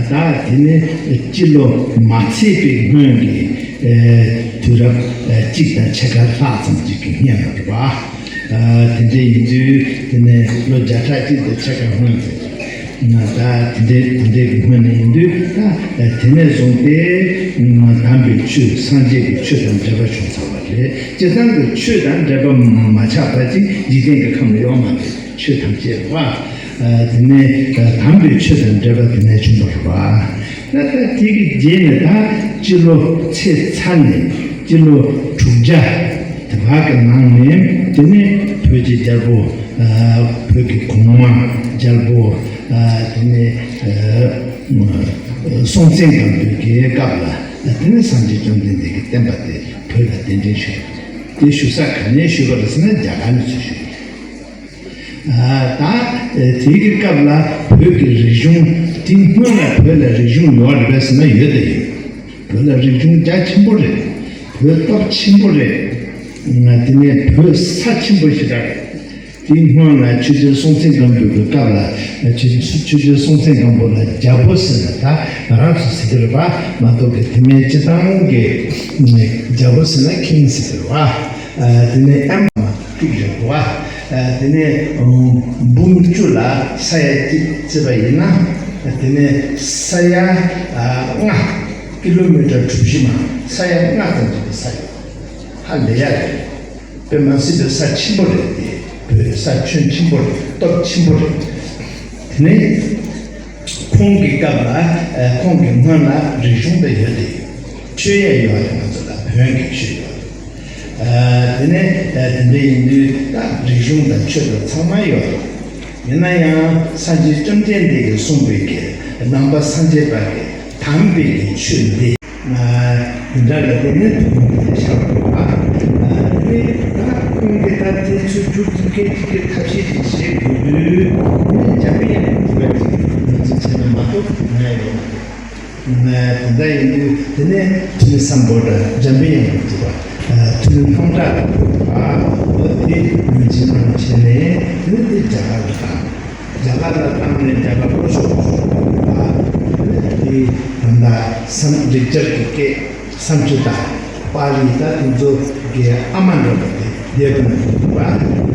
ད་དེ་ནས་སྤྱི་ལོ་མ་ཚད་པའི་སྔོན་གྱི་དུས་རབས་གཅིག་དང་ཕྱེད་ཀ་ལྷག་ཙམ་ཅིག་གི་སྔོན་ལ་རེད་པ། དེ་འདྲ་ཡིན་དུས་དེ་ནས་ལོ་བརྒྱ་ཕྲག་གཅིག་དང་ཕྱེད་ཀ་སྔོན་དུ་ད་དེ་འདྲའི་དེ་འདྲའི་གི་སྔོན་ནས་ཡིན་དུས་ད་དེ་ནས་བཟུང་སྟེ་དམ་པའི་ཆོས་སངས་རྒྱས་ཀྱི་ཆོས་དང་འབྲེལ་བ་བྱུང་ཚར་བ་རེད། སྤྱིར་བཏང་གི་ཆོས་དང་འབྲེལ་བ་མ་ཆགས་པ་ཅིག་འཇིག་རྟེན་གྱི་ཁམས་ལ་ཡོད་མ་རེད། ཆོས་ཐམས་ཅད་རེད་པ། དེ་ནས་དམ་པའི་ཆོས་དང་འབྲེལ་བ་དེ་ནས་བྱུང་བ་རེད་པ། ད་ལྟ་དེ་གི་རྗེས་ནས་ད་སྤྱི་ལོ་ཚེས་ཚར་ནས་སྤྱི་ལོ་དྲུག་བརྒྱ་དེ་བར་གྱི་ནང་ནས་དེ་ནས་བོད་ཀྱི་རྒྱལ་པོ་བོད་ཀྱི་གོང་མ་རྒྱལ་པོ་དེ་ནས་སྲོང་བཙན་སྒམ་པོའི་གི་སྐབས་ལ་དེ་ནས་སངས་རྒྱས་བཅོམ་ལྡན་འདས་ཀྱི་བསྟན་པ་དེ་བོད་ལ་གདན་འདྲེན་ཞུས། དེ་ཞུ་ས་ག་ནས་ཞུས་པ་རེད་ཟེར་ན་རྒྱ་གར་ནས་ཚུར་ཞུས། ད་དེའི་གི་སྐབས་ལ་བོད་ཀྱི་རིག་གཞུང་དེ་སྔོན་ལ་བོད་ལ་རིག་གཞུང་ཡོད་རེད་པས་ཟེར་ན་ཡོད་དེ་ཡོད། བོད་ལ་རིག་གཞུང་རྒྱ་ཆེན་པོ་རེད། བོད་སྟོབས་ཆེན་པོ་རེད། དེ་ནས་བོད་ས་ཆེན་པོ་ཞིག་རེད། དེའི་སྔོན་ལ་ཆོས་རྒྱལ་སྲོང་བཙན་སྒམ་པོའི་གི་སྐབས་ལ་ཆོས་ཆོས་རྒྱལ་སྲོང་བཙན་སྒམ་པོ་ལ་རྒྱལ་པོ་ཟེར་ན་ད་ང་རང་ཚོ་ཟེར་གི་རེད་པ་མ་གཏོགས་གི་དེ་མིན་སྤྱིར་བཏང་གི་རྒྱལ་པོ་ཟེར་ན་ཁིང་ཟེར་གི་རེད་པ། དེ་ནས་ཨེམ་དཀྲུག་བཞག་འདུག་བ། དེ་ནས་འབུམ་བཅུ་ལ་ས་ཡ་གཅིག་བརྩིས་པ་ཡིན་ན། དེ་ནས་ས་ཡ་ལྔ་ཀི་ལོ་མི་ཊར་གྲུ་བཞི་མ་ས་ཡ་ལྔ་ཙམ་ཅིག་གི་ས་ཡོད། ཧ་ལས་ཡ་རེད། དཔེ་མ་སྲིད་པའི་ས་ཆེན་པོ་རེད་དེ། བོད་ས་ཁྱོན་ཆེན་པོ་རེད། སྟོབས་ཆེན་པོ་རེད། དེ་ནས། ཁོང་གི་སྐབས་ལ་ཁོང་གི་སྔོན་ལ་རིག་གཞུང་དེ་ཡོད་དེ། ཆོས་ཡས་ཡོད་རེད། ང་ཚོ་ལ་བོན་གྱི་ཆོས་ཡོད་རེད། དེ་ནས་དེ་འདྲ་ཡིན་དུས་ད་རིག་གཞུང་དང་ཆོས་དང་ཚང་མ་ཡོད་རེད། ཡིན་ན་ཡང་སངས་རྒྱས་བཅོམ་ལྡན་འདས་ཀྱིས་གསུངས་པའི་གི་ནང་པ་སངས་རྒྱས་པ་གི་དམ་པའི་གི་ཆོས་འདི། དེ་འདྲ་ལ་བརྟེན་ནས་དུས་ཀུན་དེ་ཆགས་པ་རེད་པ། དེ་ནས་ད་ཁོང་གིས་ད་དེ་ཚོའི་མཇུག་ཏུ་སྐད་ཅིག་གི་ཐབས་ཤེས་ཅིག་བྱེད་དགོས་དུས་དེ་ནས་འཇམ་པའི་དབྱངས་ཀྱི་སྒྲུབ་པ་ཅིག་ཡིན་ཅིག་བྱས་ན་མ་གཏོགས་ང་ཡང་ཡོང་མ་རེད། དེ་འདྲ་ཡིན་དུས་དེ་ནས་ཐུ་མི་སམ་བྷོ་ཊ་འཇམ་པའི་དབྱངས་ཀྱི་སྒྲུབ་པ། ཐུ་མི་སྣང་གྲགས་ཀྱི་སྒྲུབ་པ། འོ་དེ་ངོས་འཛིན་གནང་བྱས་ནས་དེ་ནས་དེ་རྒྱ་གར་ལ་བཏང་། རྒྱ་གར་ལ་བཏང་ནས་རྒྱ་གར་ལྷོ་ཕྱོགས་ལ་དེ་ད་ལྟ་སམ་ལེགས་སྦྱར་གྱི་སྐད་སཾ་སྐྲྀ་ཏ་པཱ་ལི་ད་དེ་ཚོ་གི་ཨ་མ་འདྲ་པོ་དེ་དེབ་ནང་འདུག་པ།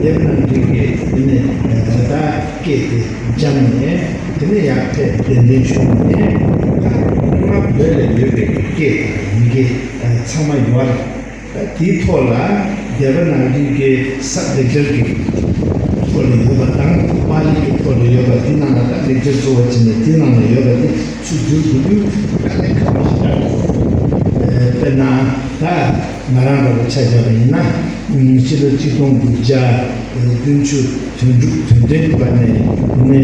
དེབ་ནང་འདུག་གི་དེ་ནས་ད་ལྟ་སྐད་དེ་སྦྱངས་ནས་དེ་ནས་ཡར་ཕེབས་གདན་འདྲེན་ཞུས་ནས་ད་སྔོན་མ་བོད་ལ་ཡོད་པའི་སྐད་དང་ཡི་གེ་ཚང་མ་ཡོད་རེད། དེའི་ཐོག་ལ་སྡེ་པ་ནང་བཞིན་གྱི་ས་ལེགས་སྦྱར་གྱི་ཐོག་ལ་ཡོད་པ་དང་པཱ་ལི་གི་ཐོག་ལ་ཡོད་པ་དེ་ནང་ལ་ད་ལེགས་སྦྱར་གཙོ་བོ་བྱས་ནས་དེ་ནང་ལ་ཡོད་པ་དེ་ཚུར་བསྒྱུར་དགོས་དུས་དཀའ་ལས་ཁག་པོ་ཞིག་རེད། དཔེར་ན་ད་ང་རང་འདྲ་པོ་ཆ་བཞག་པ་ཡིན་ན་ ཕྱི་ལོ་གཅིག་སྟོང་དགུ་བརྒྱ་བདུན་ཅུ་དོན་དྲུག་དོན་བདུན་པ་ནས་ནི་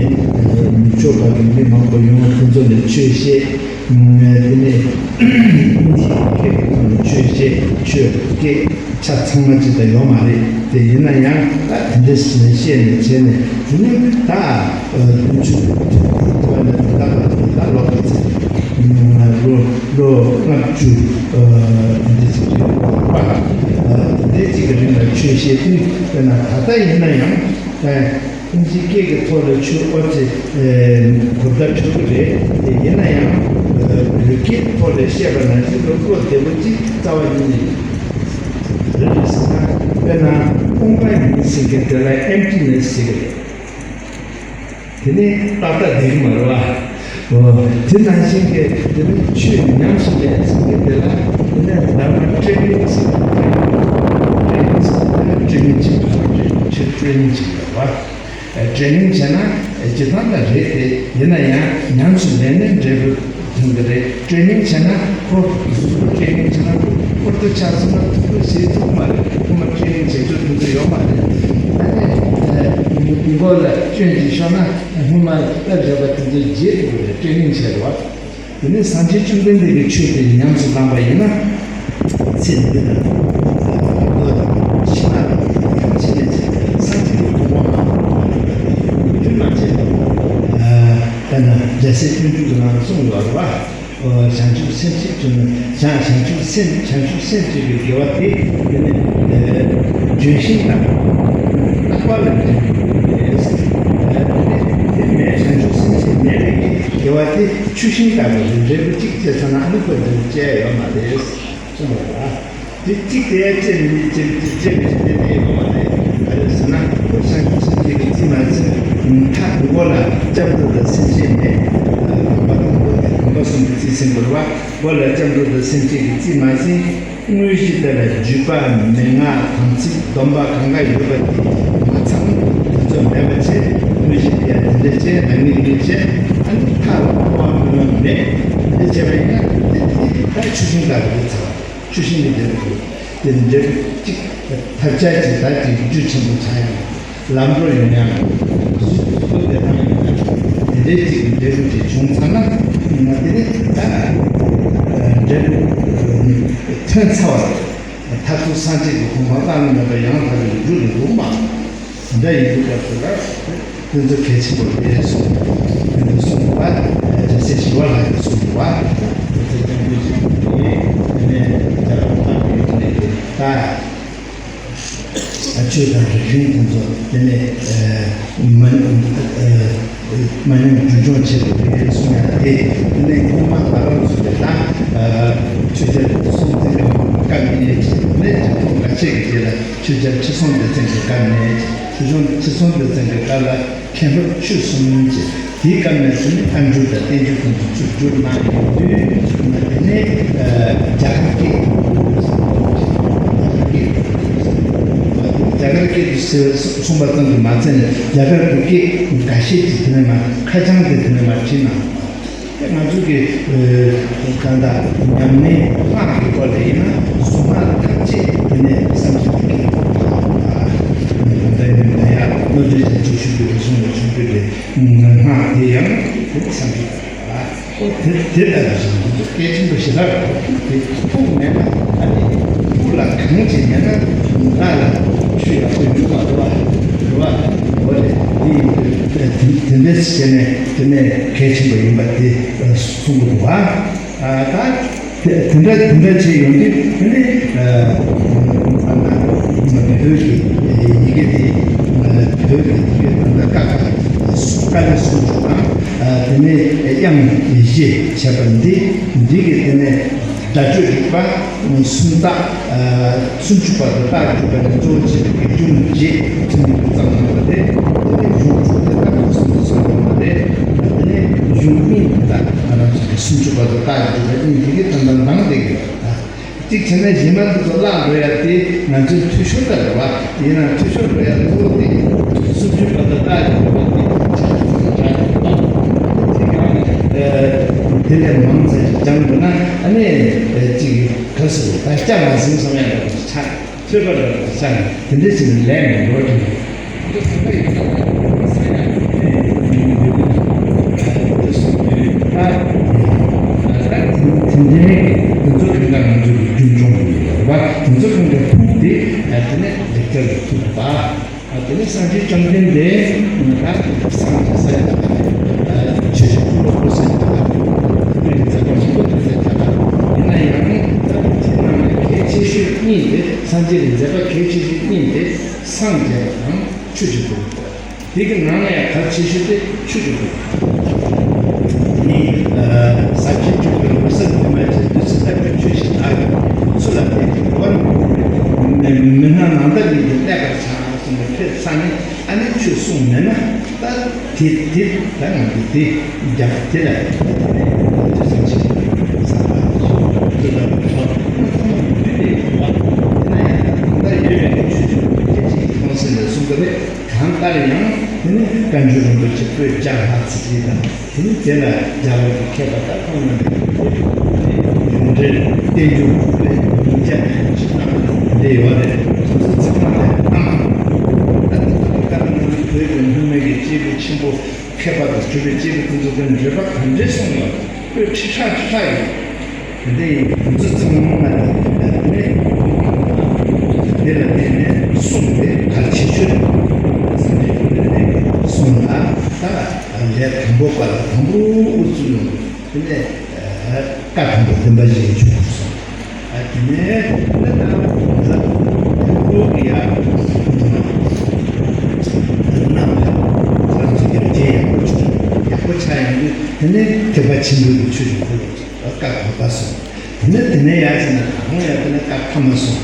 ནུབ་ཕྱོགས་པ་གི་མི་མང་པོ་ཡོང་དེ་ཚོ་ནས་ཆོས་བཤད། དེ་ནས་ཨིན་ཇིའི་སྐད་ཀྱི་ཐོག་ནས་ཆོས་བཤད། ཆོས་སྐད་ཆ་ཚང་མ་ཅིག་ད་ཡོད་མ་རེད། དེ་ཡིན་ན་ཡང་ད་དེ་འདྲ་ཞིག་ནས་བཤད་ནས་བྱས་ནས་དེ་ནས་ད་བདུན་ཅུ་དོན་དྲུག་པ་ནས་ད་ལྟ་བར་དུ་ད་ལོ་ག་ཚོད་ལོ་ལོ་ལྔ་བཅུ་དེ་འདྲ་ཅིག་རེད་པ། དེ་འདྲ་ཅིག་གི་རིང་ལ་ཆོས་བཤད་དུས་དཔེར་ན་ད་ལྟ་ཡིན་ན་ཡང་། ཨིན་ཇི་སྐད་ཀྱི་ཐོག་ལ་ཆོས་ཨོ་ཙི་གོ་བརྡ་འཕྲོད་ཀྱི་རེད། དེ་ཡིན་ན་ཡང་བོད་སྐད་ཐོག་ལ་བཤད་པ་ནང་བཞིན་དུ་བློ་བདེ་པོ་ཅིག་རྩ་བ་ཉིད་ནས་རེད་ཟེར་ན། དཔེར་ན་སྟོང་པ་ཉིད་ཟེར་མཁན་དེ་ལ་ཨེམ་ཊི་ནེ་སི་ཟེར་གི་རེད། དེ་ནི་ཏག་ཏག་བསྡད་ཀྱི་མ་རེད་བ། འོ། དེ་ནང་བཞིན་གྱི་དེ་ནི་ཆོས་ཉམས་སུ་ལེན་ཟེར་མཁན་དེ་ལ་དེ་ནི་དྷརྨ་ཊེ་ནིང་ཟེར་གི་རེད། ཊེ་ནིང་ཟེར་མཁན་དེ་ལ་ཊེ་ནིང་བྱེད་པ་རེད། ཆོས་ཊེ་ནིང་བྱེད་པ་རེད་བ། ཨ། ཊེ་ནིང་བྱས་ན་ཨ་སྤྱིར་བཏང་ད་རེད་དེ། ཡིན་ན་ཡང་ཉམས་སུ་ལེན་ནས་འབྲས་བུ་ཐོན་གྱི་རེད། ཊེ་ནིང་བྱས་ན་ཁོ་གཟུགས་པོ་ཊེ་ནིང་བྱས་ན་ཁོ་ཧུར་ཐག་ཆགས་སོང་ན་ཐུགས་ཁུར་བཞེས་ཐུབ་མ་རེད། ཁོ་མ་ཊེ་ནིང་བྱེད་རྒྱུ་དེ་ཚོ་ཡོད་མ་རེད། ཨ་ནི་ཨ་མགོ་ལ་སྐྱོན་ཅིག་ཤོར་ན་སྔོན་མ་སླེབས་བཞག་པ་དེ་ཚོ་བརྗེད་འགྲོ་གི་རེད། ཊེ་ནིང་བྱས་རེད་བ། དེ་ནས་སངས་རྒྱས་བཅོམ་ལྡན་འདས་ཀྱི་ཆོས་དེ་ཉམས་སུ་བླངས་པ་ཡིན་ན། ཚེ་འདི་དང་། ལོ་དང་ཕྱི་མ་དང་ཐམས་ཅད་ཀྱི་ཚེ་སངས་རྒྱས་ཀྱི་གོ་འཕང་ལ་རྒྱུན་མ་ཆད་པར། ཨ། ད་ནི་རྒྱལ་སྲས་སྤྱོད་འཇུག་གི་ནང་གསུངས་ཡོད་རེད་བ། བྱང་ཆུབ་སེམས་བསྐྱེད་ཀྱི་ནི། བྱང་བྱང་ཆུབ་སེམས། བྱང་ཆུབ་སེམས་བསྐྱེད་པའི་དགེ་བ་དེ་དེ་ནི་ལྗོན་ཤིང་དང་རྣམ་པ་ལ་འདྲེས་པའི་ཡུལ་ཏེ། དེ་ནི་དེ་མེད། བྱང་ཆུབ་སེམས་བསྐྱེད་མེད་པའི་དགེ་བ་དེ་ཆུ་ཤིང་ལྟ་བུ་རེད། འབྲས་བུ་གཅིག་སྐྱེས་ཚར་ན་ཨ་ནི་ཁོ་འབྲས་བུ་སྐྱེ་ཡ་ཡོད་མ་རེད་གསུངས་པ་རེད། དེ་གཅིག་དེ་སྐྱེས་མི་སྐྱེས་སྐྱེས་མི་སྐྱེས་དེ་ཡོད་མ་རེད། ག་རེ་ཟེར་ན་ཁོ་བྱང་ཆུབ་སེམས་བསྐྱེད་ཀྱི་རྩིས་མ་ཟིན། མཐའ་མགོ་ལ་སྐྱབས་འགྲོ་དང་སེམས་ཅན་མེད། དང་པོ་དང་པོ་དེ་དང་པོ་གསུམ་གྱི་རྩིས་ཟིན་དགོས་རེད་བ། མགོ་ལ་སྐྱབས་འགྲོ་དང་སེམས་བསྐྱེད་ཀྱི་རྩིས་མ་ཟིན། དངོས་གཞི་དེ་ལ་བརྒྱུད་པ་མན་ངག་དམ་ཚིག་སྡོམ་པ་གང་ག་ཡོད་པ་དེ་མ་ཚང་། དེ་ཚོ་མེད་པ་བྱས། དངོས་གཞི་དེ་ཡང་དེ་འདྲ་བྱས། རང་ཉིད་ལ་བྱས། ཨ་ནི་མཐའ་ལ་འཁོར་བ་ཀུན་ལ་མེད། དེ་བྱས་པ་ཡིན་ན་དེ་དེ་ད་ཆུ་ཤིང་ལྟ་བུ་རེད་ཚར་བ། ཆུ་ཤིང་གི་འབྲས་བུ་དེ་འབྲས་བུ་གཅིག་ཐར་ཆ་གཅིག་ད་གཅིག་རྒྱུ་ཆེན་པོ་ཆགས་ཡོང་། ལམ་འགྲོ་ཡོང་ཡང་། གཟུགས་པོ་བདེ་ཐང་ཡོང་ཡང་། དེ་འདྲའི་གཅིག་འབྲས་བུ་དེ་བྱུང་ཚར་ན། ང་དེ་ནི་ད་འབྲས་བུ་ཐོན་ཚར་བ་རེད། མཐར་ཐུག་སངས་རྒྱས་ཀྱི་གོ་འཕང་བླ་ན་མེད་པ་ཡང་དག་པའི་རྒྱུ་ལ་འགྲོ་མ། དེ་འདྲ་ཡིན་དུས་སྐབས་སུ་ལ་དེ་ཚོ་གལ་ཆེན་པོ་རེད་གསུངས། དེ་འདྲ་གསུངས་པ། རྒྱལ་སྲས་ཞི་བ་ལྷ་གིས་གསུངས་པ། དེ་ཚོ་སྐྱབས་མགོན་ཆེན་པོ་དེ་ནས་རྒྱ་གར་འཕགས་པའི་ཡུལ་ནས་ད། ཆོས་དང་རིག་གཞུང་དེ་ཚོ་དེ་ནས་མ་མ་ཉམས་རྒྱུན་འཁྱོངས་བྱེད་དགོས་རེད་གསུངས་ཡ་དེ། དེ་ནས་སྔོན་མ་ང་རང་ཚོ་གི་ད་ཆོས་རྒྱལ་སྲོང་བཙན་སྒམ་པོའི་སྐབས་ནས་བྱས་ནས་རྒྱལ་པོ་འགའ་ཤས་ཀྱི་རྗེས་ལ་ཆོས་རྒྱལ་ཁྲི་སྲོང་ལྡེ་བཙན་གྱི་སྐབས་ནས། ཆོས་སྐྱོང་ཁྲི་སྲོང་ལྡེ་བཙན་གྱི་སྐབས་ལ། མཁན་སློབ་ཆོས་གསུམ་གྱི་དེའི་སྐབས་ནས་བཟུང་ནས་ཨ་འབྲུག་དང་བསྟན་བཅོས་དེ་ཚོ་ཚུར་བསྒྱུར་གནང་ཡོང་དུས་དེ་ནས་རྒྱ་གར་སྐད་དུ་རྒྱ་གར་སྐད་དུ་རྒྱ་གར་སྐད་དུ་གསུངས་པ་ཙམ་གྱིས་མ་ཚད་ནས་རྒྱ་གར་གྱི་སྐད་འགའ་ཤས་ཀྱིས་དེ་ནས་མར་ཁ་བྱང་དེ་དེ་ནས་མར་བྲིས་གནང་། ང་ཚོ་གི་ད་ལྟ་ཉམས་ལེན་སྔགས་ཀྱི་སྐོར་ལ་ཡིན་ན་གཟུངས་སྔགས་ཐམས་ཅད་དེ་ནས་བསམ་གྱིས་མི་ཁྱབ་པ། ད་ལྟ་ཡིན་ན་ཡང་བློ་གྲོས་རྒྱན་གྱི་ཆོས་བརྒྱུད་རེ་ཟུང་ལ་ཆོས་བརྒྱུད་རེ་སྔགས་དེ་ཡང་དེ་བསམ་གྱིས་མི་ཁྱབ་པ། ཨོ་དེ་དེ་ལྟ་བུ་ཞིག་འདུག་གལ་ཆེན་པོ་ཞེ་དྲག་རེད། དེ་ཐུགས་མེད་ན་ཨ་ནི་ཐུགས་ལ་གང་ཅི་མེད་ན་ང་ལ་ཆོས་ཡག་པོ་ཡོང་མ་རེད་བ། རེད་བ། འོ་རེད། དེ་ཡིན་དུས་དེ་དེ་འདྲ་བྱས་ནས་དེ་ནས་གལ་ཆེན་པོ་ཡིན་པ་དེ་གསུང་གི་འདུག་བ། ད་དེ་དེ་འདྲ་དེ་འདྲ་བྱས་ཡོང་དུས་ཨ་ནི་ད་ལྟ་བོད་ཀྱི་ཡི་གེ་དེ་བོད་ཀྱི་ཡི་གེ་ད་ལྟ་ཀ་ཁ་ཀ་ལ་སུམ་ཅུ་དང་། དེ་ནས་དབྱངས་བཞི་བྱས་པ་འདི་འདི་གི་དེ་ནས་སྒྲ་གཅོད་རིག་པ་སུམ་རྟགས། སུམ་ཅུ་པ་དང་རྟགས་བརྒྱད་པ་ནས་གཙོ་བོ་བྱས་པའི་གཞུང་བརྒྱད་ཐུན་མོང་དུ་བརྩམས་གནང་བ་རེད། དེ་ནས་གཞུང་དྲུག་དེ་དག་ཐོག་གསུམ་དུ་གསུངས་གནང་བ་རེད། དེ་ནས་གཞུང་གཉིས་དེ་དག་ང་རང་ཚོ་གི་སུམ་ཅུ་པ་དང་རྟགས་བརྒྱད་པ་གཉིས་དེ་གི་དོན་དམ་དང་ལྡན་གྱི་ཡོད་པ། གཅིག་བྱས་ན་གཞན་མ་འདི་ཚོ་བརླག་འགྲོ་ཡ་དེ་ང་ཚོའི་འཐུས་ཤོར་ད་རེད་བ། ཡིན་ནའང་འཐུས་ཤོར་འགྲོ་ཡ་གཙོ་བོ་དེ་སུམ་ཅུ་པ་དང་རྟགས་བརྒྱད་པ་དེ་ཆ་ཚང་སྦྱང་དགོས་པ། དེ་གང་དེ་ལས་མང་ཙམ་ཞིག་སྦྱང་དགོས་ན་ཨ་ནི་གཅིག་ག་ཟེར་ད་སྐྱ་མ་ཟིན་བསམ་ཡ་འདྲ་པོ་ཞིག་ཆགས། ཐོས་པ་ལ་ས་ནས་དེ་འདྲ་ཞིག་ལས་མི་འགྲོ་དེ། དེ་འདྲའི་དེ་ཚོ་གང་ག་ང་ཚོ་གི་རྒྱུན་སྐྱོང་གི་ཡོད་པ། དེ་ཚོ་གང་ག་ཕུག་དེ་དེ་ནས་ལེགས་སྦྱར་ལ་ཐུག་པ། དེ་ནས་སངས་རྒྱས་བཅོམ་ལྡན་འདས་ད་སངས་རྒྱས་ས་ཡ་ད་ཆོས་ཀྱི་འཁོར་ལོ་བསྐོར་ས་ཡ་ད་དེ་འདྲའི་མཛད་པ་མང་པོ་ཐོན་ས་ཡ་ད། ཡིན་ན་ཡང་ད་དེ་ནང་ནས་གལ་ཆེ་ཤོས་གཉིས་དེ། སངས་རྒྱས་ཀྱི་མཛད་པ་གལ་ཆེ་ཤོས་གཉིས་དེ་སངས་རྒྱས་པ་དང་ཆོས་ཀྱི་འཁོར་ལོ། དེ་གི་ནང་ན་ཡང་གལ་ཆེ་ཤོས་དེ་ཆོས་ཀྱི་འཁོར་ལོ། ནི་ཟབ་ཆོས་ཀྱི་འཁོར་ལོ་ཟབ་ཏུ་མ་བྱས་བདུད་རྩི་ལྟ་བུའི་ཆོས་ཤིག་དག་གི་ཚུལ་ལ་བརྟེན་ཅིང་འགྲོ་བ་མི་འཁོར་བའི་མི་སྣང་ནམ་མཁའ་ལས་ཀྱང་གནས་པར་བྱ། གསུངས་པའི་ཕེབས་ས་ནི་ཨ་ནི་ཆོས་གསུངས་མེད་ན་ད་དེ་དེ་ད་ང་ཚོ་དེ་རྒྱབ་དེ་ལ་དེ་ལ་དེ་ཚོ་ཆེ་ས་ལ་དེ་ལ་ཚང་མ་འདུས་ནས་ཡོང་བ་དེ་ན་ཡང་ད་ཡོད་པའི་ཆོས་ཀྱི་སྐད་ཆའི་ཁོང་སེམས་ལ་གསུངས་པ་རེད། གང་ལྟར་ཡང་དེ་ནི་བཀའ་འགྱུར་རིན་པོ་ཆེ་པོད་བརྒྱ་ལྷག་ཙམ་རེད་དང་། དེ་ནི་དེ་ལ་རྒྱལ་བ་གི་མཁས་པ་དང་ཁོང་རྣམ་པའི་ཡོན་ཏན་བསྟན་འགྱུར་དཔེ་ཉིས་བརྒྱ་ཞིག་བཏང་ནས་འདི་ཡོད་རེད། ཁོང་ཚོ་ཚང་མ་ལས་བཏང་། ད་ལྟ་བཀའ་གདམས་ནང་བོད་ཀྱི་སྔོན་མའི་གི་སྐྱེས་བུ་ཆེན་པོ་མཁས་པ་དང་གྲུབ་པའི་སྐྱེས་བུ་དེ་ཚོ་གི་འགྲེལ་པ་ག་འདྲས་གསུངས་ཡོད། དཔེ་ཁྲི་ཕྲག་ཁྲི་ཕྲག་ཡོད། དེ་འདྲ་ཡིན་དུས་ཚང་མ་ལ་དེ་ནས་དེ་ལ་བརྟེན་ནས་གསུངས་པའི་གལ་ཆེ་ཤོས་རེད། སངས་རྒྱས་ཀྱི་ལས་གསུངས་ལ་ད་ལས་དང་པོ་པ་ལ་དང་པོ་དབུ་བཙུགས་ཡོང་དུས་དེ་ནས་བཀའ་དང་པོ་བདེན་པ་བཞི་ཡི་ཆོས་སྐུ་གསུངས། དེ་ནས་དེ་ལ་ད་དང་པོ་གི་ཡ་རྣམ་པ་ང་ཚོ་ཡར་རྒྱས་ཡག་པོ་བྱུང་། ཡག་པོ་ཆགས་ཡོང་དུས་དེ་ནས་ཐེག་པ་ཆེན་པོའི་ཆོས་ཀྱི་འཁོར་ལོ། བཀའ་དགོངས་པ་གསུངས། དེ་ནས་དེ་ནས་ཡར་ཕྱིན་ན་ད་རུང་ཡང་དེ་ནས་བཀའ་ཐ་མ་གསུངས།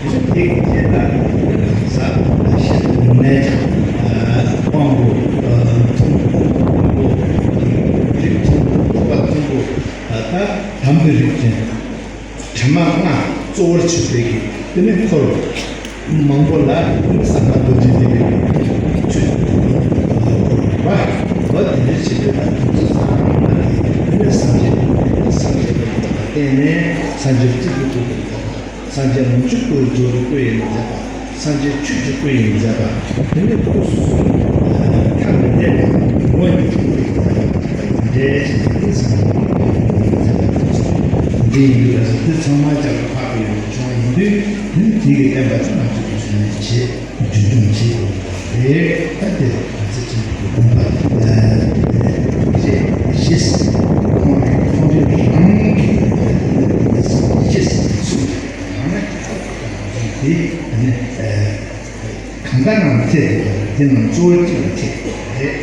དེ་ནས་དེ་གི་རྗེས་ལ་དེ་ནས་གང་ཟག་ཤེས་ནུས་ལྡན་ཀྱང་དབང་པོ་མཐོན་པོ་མཐོན་པོ་རིགས་མཐོན་པོ་ཐེག་པ་མཐོན་པོ་ད་དམ་པའི་རིགས་ཅན་དྲི་མ་ལྔ་གཙོ་བོར་བྱས་པའི་གི་དེ་ནས་འཁོར། མང་པོ་ལ་ཟབ་པ་རྡོ་རྗེ་ཐེག་པའི་ཆོས་བ་བ་དེ་འདྲ་བྱེད་པའི་ལ་དུས་ཚོད་ཚང་མ་ལ་དེ་ནས་སངས་རྒྱས་སངས་རྒྱས་པའི་བརྟེན་ནས་སངས་རྒྱས་ཀྱི་སྐུ་གོ་སངས་རྒྱས་ལོངས་སྤྱོད་སྐུ་རྫོགས་པའི་སྐུ་ཡིན་མཛད་པ། སངས་རྒྱས་ཆོས་ཀྱི་སྐུ་ཡིན་མཛད་པ། དེ་ནས་སྐུ་གསུམ་ཐ་མི་དད་པའི་ངོ་བོ་ཉིད་ཀྱི་སྐུ་ཡིན་མཛད་པ། འདྲེས་ཀྱི་ནི་སངས་རྒྱས་ཀྱི་སྐུ་ཡིན་མཛད་པ། འདི་ཡིན་དུས་ལ་སོགས་དེ་ཚང་མ་རྒྱ་གར་འཕགས་པའི་ཡུལ་བྱུང་བ་ཡིན་དུས་དེ་ནི་དེ་གི་བསྟན་པ་དེ་ང་ཚོ་གི་བྱུང་ནས་བྱེད། རྒྱུན་འཁྱོངས་བྱེད་དགོས་པ་རེད། ད་དེ་ལ་ང་ཚོ་ཆེན་པོའི་དགོངས་པ་ཞེས་ཁོང་ཁོང་རང་གིས་ཞེས་གསུངས་པའི་ནང་ནས་དེ་ནི་གང་ལྟར་ནང་ཐེག་དགོས་པ་རེད། དེ་ནང་གཙོ་བོ་གཅིག་ལ་ཐེག་དགོས་པ་རེད།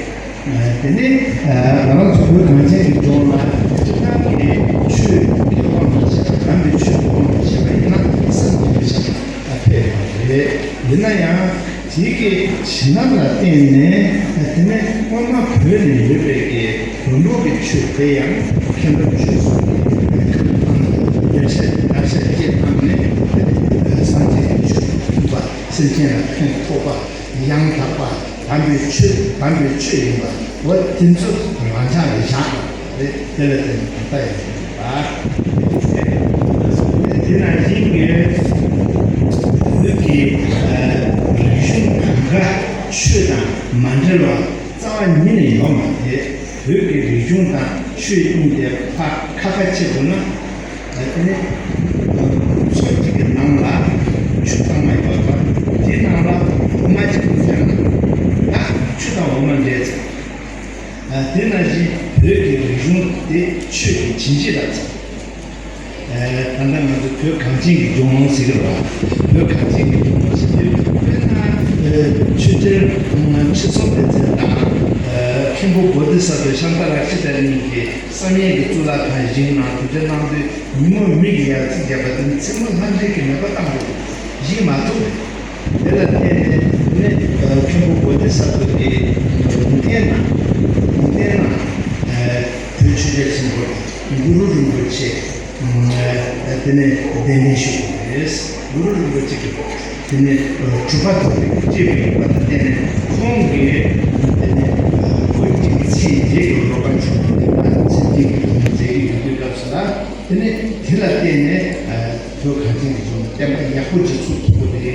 དེ་ནི་ང་རང་ཚོ་བོད་གངས་ཅན་གྱི་ལྗོངས་ལ་སྤྱིར་བཏང་གི་ཆོས་ཀྱི་དབང་དུ་བྱས་པ། དམ་པའི་ཆོས་ཀྱི་དབང་དུ་བྱས་པ་ཡིན་ན་སེམས་ཀྱི་ཆ་ལ་ཕེབས་པ་རེད། ཡིན་ན་ཡང་དེ་གི་བྱིན་རླབས་ལ་བརྟེན་ནས་དེ་ནས་སྔོན་མ་བོད་ནས་ཡོད་པའི་གི་བོན་པོ་གི་ཆོས་དེ་ཡང་མཁན་པོ་ཆོས་གསུངས་ནས་བརྒྱ་ཆ་བརྒྱ་ཆ་བརྒྱ་བཏང་ནས་སངས་རྒྱས་ཀྱི་ཆོས་མཐུན་པ། སེམས་ཅན་ལ་ཕན་ཐོགས་པ། ཡང་དག་པ་དམ་པའི་ཆོས་དམ་པའི་ཆོས་ཡིན་པ་འོ་དེ་ཚོ་རང་ཅག་ལ་བཞག་རེད། དེ་ལ་བརྟེན་ནས་ད་ལྟ་ཡང་ཡོད་པ། དེ་ནང་བཞིན་གྱི་བོད་ཀྱི་རིག་གཞུང་གང་ག་ཆོས་དང་མ་འབྲེལ་བ་རྩ་བ་ཉིད་ནས་ཡོད་མ་རེད། བོད་ཀྱི་རིག་གཞུང་དང་ཆོས་གཉིས་དེ་ཕར་ཁ་ཁ་ཕྱེ་དགོས་ན། དེ་ནི་ཚོ་གཅིག་གི་ནང་ལ་ཆུ་གཙང་མ་ཡོད་པ། དེའི་ནང་ལ་འོ་མ་གཅིག་ཏུ་བརྒྱབ་ན་ད་ཆུ་དང་འོ་མ་འདྲེས་ཚར། དེ་ནང་བཞིན་བོད་ཀྱི་རིག་གཞུང་དེ་ཆོས་ཀྱི་བྱིན་གྱིས་བརླབས་ཚར། ད་ལྟ་ང་ཚོ་བོད་གངས་ཅན་གྱི་ལྗོངས་ཟེར་གྱི་རེད་བ། བོད་གངས་ཅན་གྱི་ལྗོངས་ཟེར་དུས་དཔེར་ན་ཆོས་རྒྱལ་ཁྲི་སྲོང་ལྡེ་བཙན་དང་མཁན་པོ་བོ་དྷི་ས་ཏྭ་ཤཱནྟ་རཀྵི་ཏ་གཉིས་ཀྱིས་བསམ་ཡས་ཀྱི་གཙུག་ལག་ཁང་བཞེངས་གནང་། དེ་འདྲ་གནང་དུས་ཉིན་མོ་མིག་གིས་ཡར་རྩིག་བརྒྱབ་པ་དེ་ནི་མཚན་མོ་ལྷ་འདྲེ་གིས་མེད་པ་བཏང་འདུག་བཞེངས་མ་ཐུབ་པས། དེ་ལ་བརྟེན་ནས་ནི་མཁན་པོ་བོ་དྷི་ས་ཏྭ་དེ་ལུང་བསྟན་གནང་། ལུང་བསྟན་གནང་། བོད་ཆོས་རྒྱལ་ཆེན་པོ་གུ་རུ་རིན་པོ་ཆེ་དེ་ནས་གདན་འདྲེན་ཞུས་པ་རེད། གུ་རུ་རིན་པོ་ཆེ་གིས་དེ་ནས་གྲུབ་པ་ཐོབ་པའི་སྐྱེས་བུ་ཡིན་པ་ལ་བརྟེན་ནས་ཁོང་གིས་དེ་ནས་བོད་ཀྱི་ཚེས་བརྒྱད་ཀྱི་ལོ་ཀ་བྱུང་བ་དེ་ལ་ཚེས་བརྒྱད་ཀྱི་ལོ་མཇལ་གྱི་ཡོད་དུས་སྐབས་སུ་ལ། དེ་ནས་དེ་ལ་བརྟེན་ནས་བོད་གངས་ཅན་གྱི་ལྗོངས་ལ་བསྟན་པ་ཡག་པོ་ཅིག་ཚུགས་ཐུབ་པ་རེད།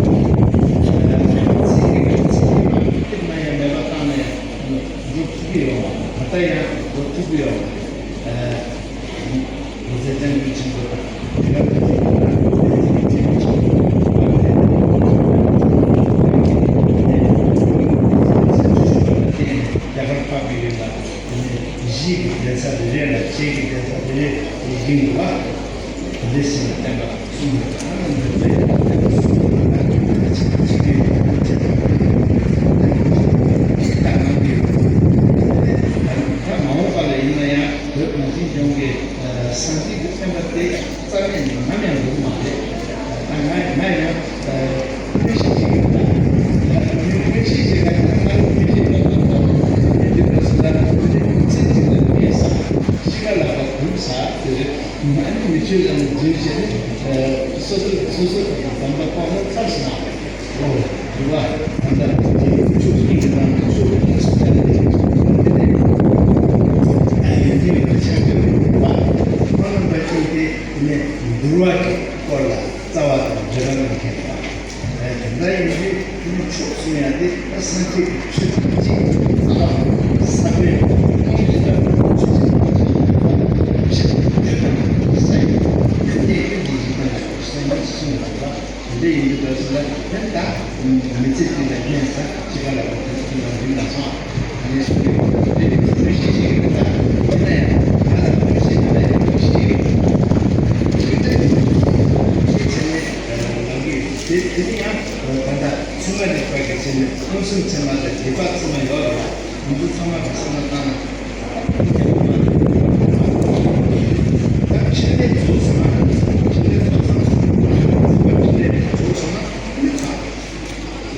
ཚིག་གི་ཚིག་གི་མ་དེ་མ་ཡང་མེད་པ་བཏང་ནས་འགྲོ་ཐུབ་ཀྱི་ཡོད་མ་རེད། ད་ལྟ་ཡང་འགྲོ་ཐུབ་ཀྱི་ཡོད་མ་རེད། ལོ་ཙཱ་སྐྱབས་མགོན་ཆེན་པོ་དང་དེ་ག་ལ་དེ་ག་ལ་དེ་ག་ལ་དེ་ག་ལ་རྒྱ་གར་འཕགས་པའི་ཡུལ་ལ་གཞི་གི་གདན་ས་རེ་རེ་ལ་ལྕེ་གི་གདན་ས་རེ་རེ་ཡིན་དགོས་པ། དེ་འདྲའི་ཕྱིར་ན་བསྟན་པ་གསུམ་ཡོད། ཨ་ནི་འདི་ཚོའི་བསྟན་པ་གསུམ་ཡོད་ན་ཆིག་སྒྲིལ་ཆིག་སྒྲིལ་ཆིག་སྒྲིལ་ད་མང་གི་ཡོད། ད་མ་འོངས་པ་ལ་ཡིན་ན་ཡང་བོད་གངས་ཅན་ལྗོངས་ཀྱི་སངས་རྒྱས་ཀྱི་བསྟན་པ་དེ་རྩ་མེད་ནམ་ཡང་འགྲོ་གི་མ་རེད། ད་ང་ང་ཡང་དངོས་གཞི་ཅིག་ཡིན་ད། དངོས་གཞི་ཅིག་ལ་ང་རང་དངོས་གཞི་ལ་ད་ལྟ་དེ་འདྲ་སོང་ད་དེ་ཚེ་གཅིག་ལ་ངས་ས་ཤི་ཁ་ལ་ད་གུམ་ས་དེ་རེད། ཨ་ནི་མི་ཆོས་ལ་ནི་རྫུན་བྱས་ནས་སོ་སོ་སོ་སོ་དང་དམ་པ་བཏང་ན་ཚར་སོང་། ཨོ་རེད་བ། ད་ལྟ་དེ་ཆོས་ཀྱི་ནང་དུ་ཆོས་ཀྱི་སྐྱེ་སུ་ལ་ནི་ཆོས་ཀྱི་ནང་དུ་ནི་ད་ཡོན་ཏན་ཡོད་པ་ཆགས་ཀྱི་རེད་བ། ཁོ་རྣམ་པ་ཀུན་དེ་ནི་འདུལ་བ་གི་སྐོར་ལ་རྩ་བ་དང་འབྲེལ་བ་གནང་མཁན་རེད་བ། དེ་འདྲ་ཡིན་དུས་ཁོང་ཕྱོགས་གསུམ་ཡང་དེ་ད་སངས་རྒྱས་ཀྱི་ཆོས་ཐམས་ཅད་རྩ་བ་ས་བོན་ཐམས་ཅད་ལ་ཆོས་ཀྱི་ཐམས་ཅད་ཡོད་པ་ཆེད་དུ་དུས་དང་ས་ཡི་ཡོན་ཏན་ཀུན་གྱི་ཡིན་པ་ལ་སོགས་སངས་རྒྱས་གསུངས་པ་ལ། དེ་འདྲ་ཡིན་དུས་ད་ཚོད་ལ་དེ་ད་མི་ཚེ་འདི་ལ་རྒྱན་ས་ཅི་ག་ལ་བ་དེ་ཚོ་ལ་འདི་ལ་སོང་། ཨ་ནི་སོ་སོའི་དེ་འདྲའི་ཚོད་ཤེས་ཤིག་ཡོད་ད། དེ་ན་ཡང་ང་ལ་ཚོད་ཤེས་ཡོད་ད་ཡང་ཚོད་ཤེས་ཡོད། དེ་འདྲ་ཡིན་དུས་ཚོད་ཤེས་བྱས་ནས་ལམ་གི་དེ་དེ་ནི་ཡང་ད་ལྟ་ཚད་མ་རིག་པ་གི་ཆེད་ནས་མངོན་སུམ་ཚད་མ་དང་རྗེས་དཔག་ཚད་མ་ཡོད་རེད་བ། ང་ཚོ་ཚང་མ་གི་བསམ་བློ་བཏང་ན། ད་ཕྲིན་ལས་རྫོགས་སོང་ན། ཕྲིན་ལས་རྫོགས་སོང་ན། ཕྲིན་ལས་རྫོགས་སོང་ན་ནི་གང་།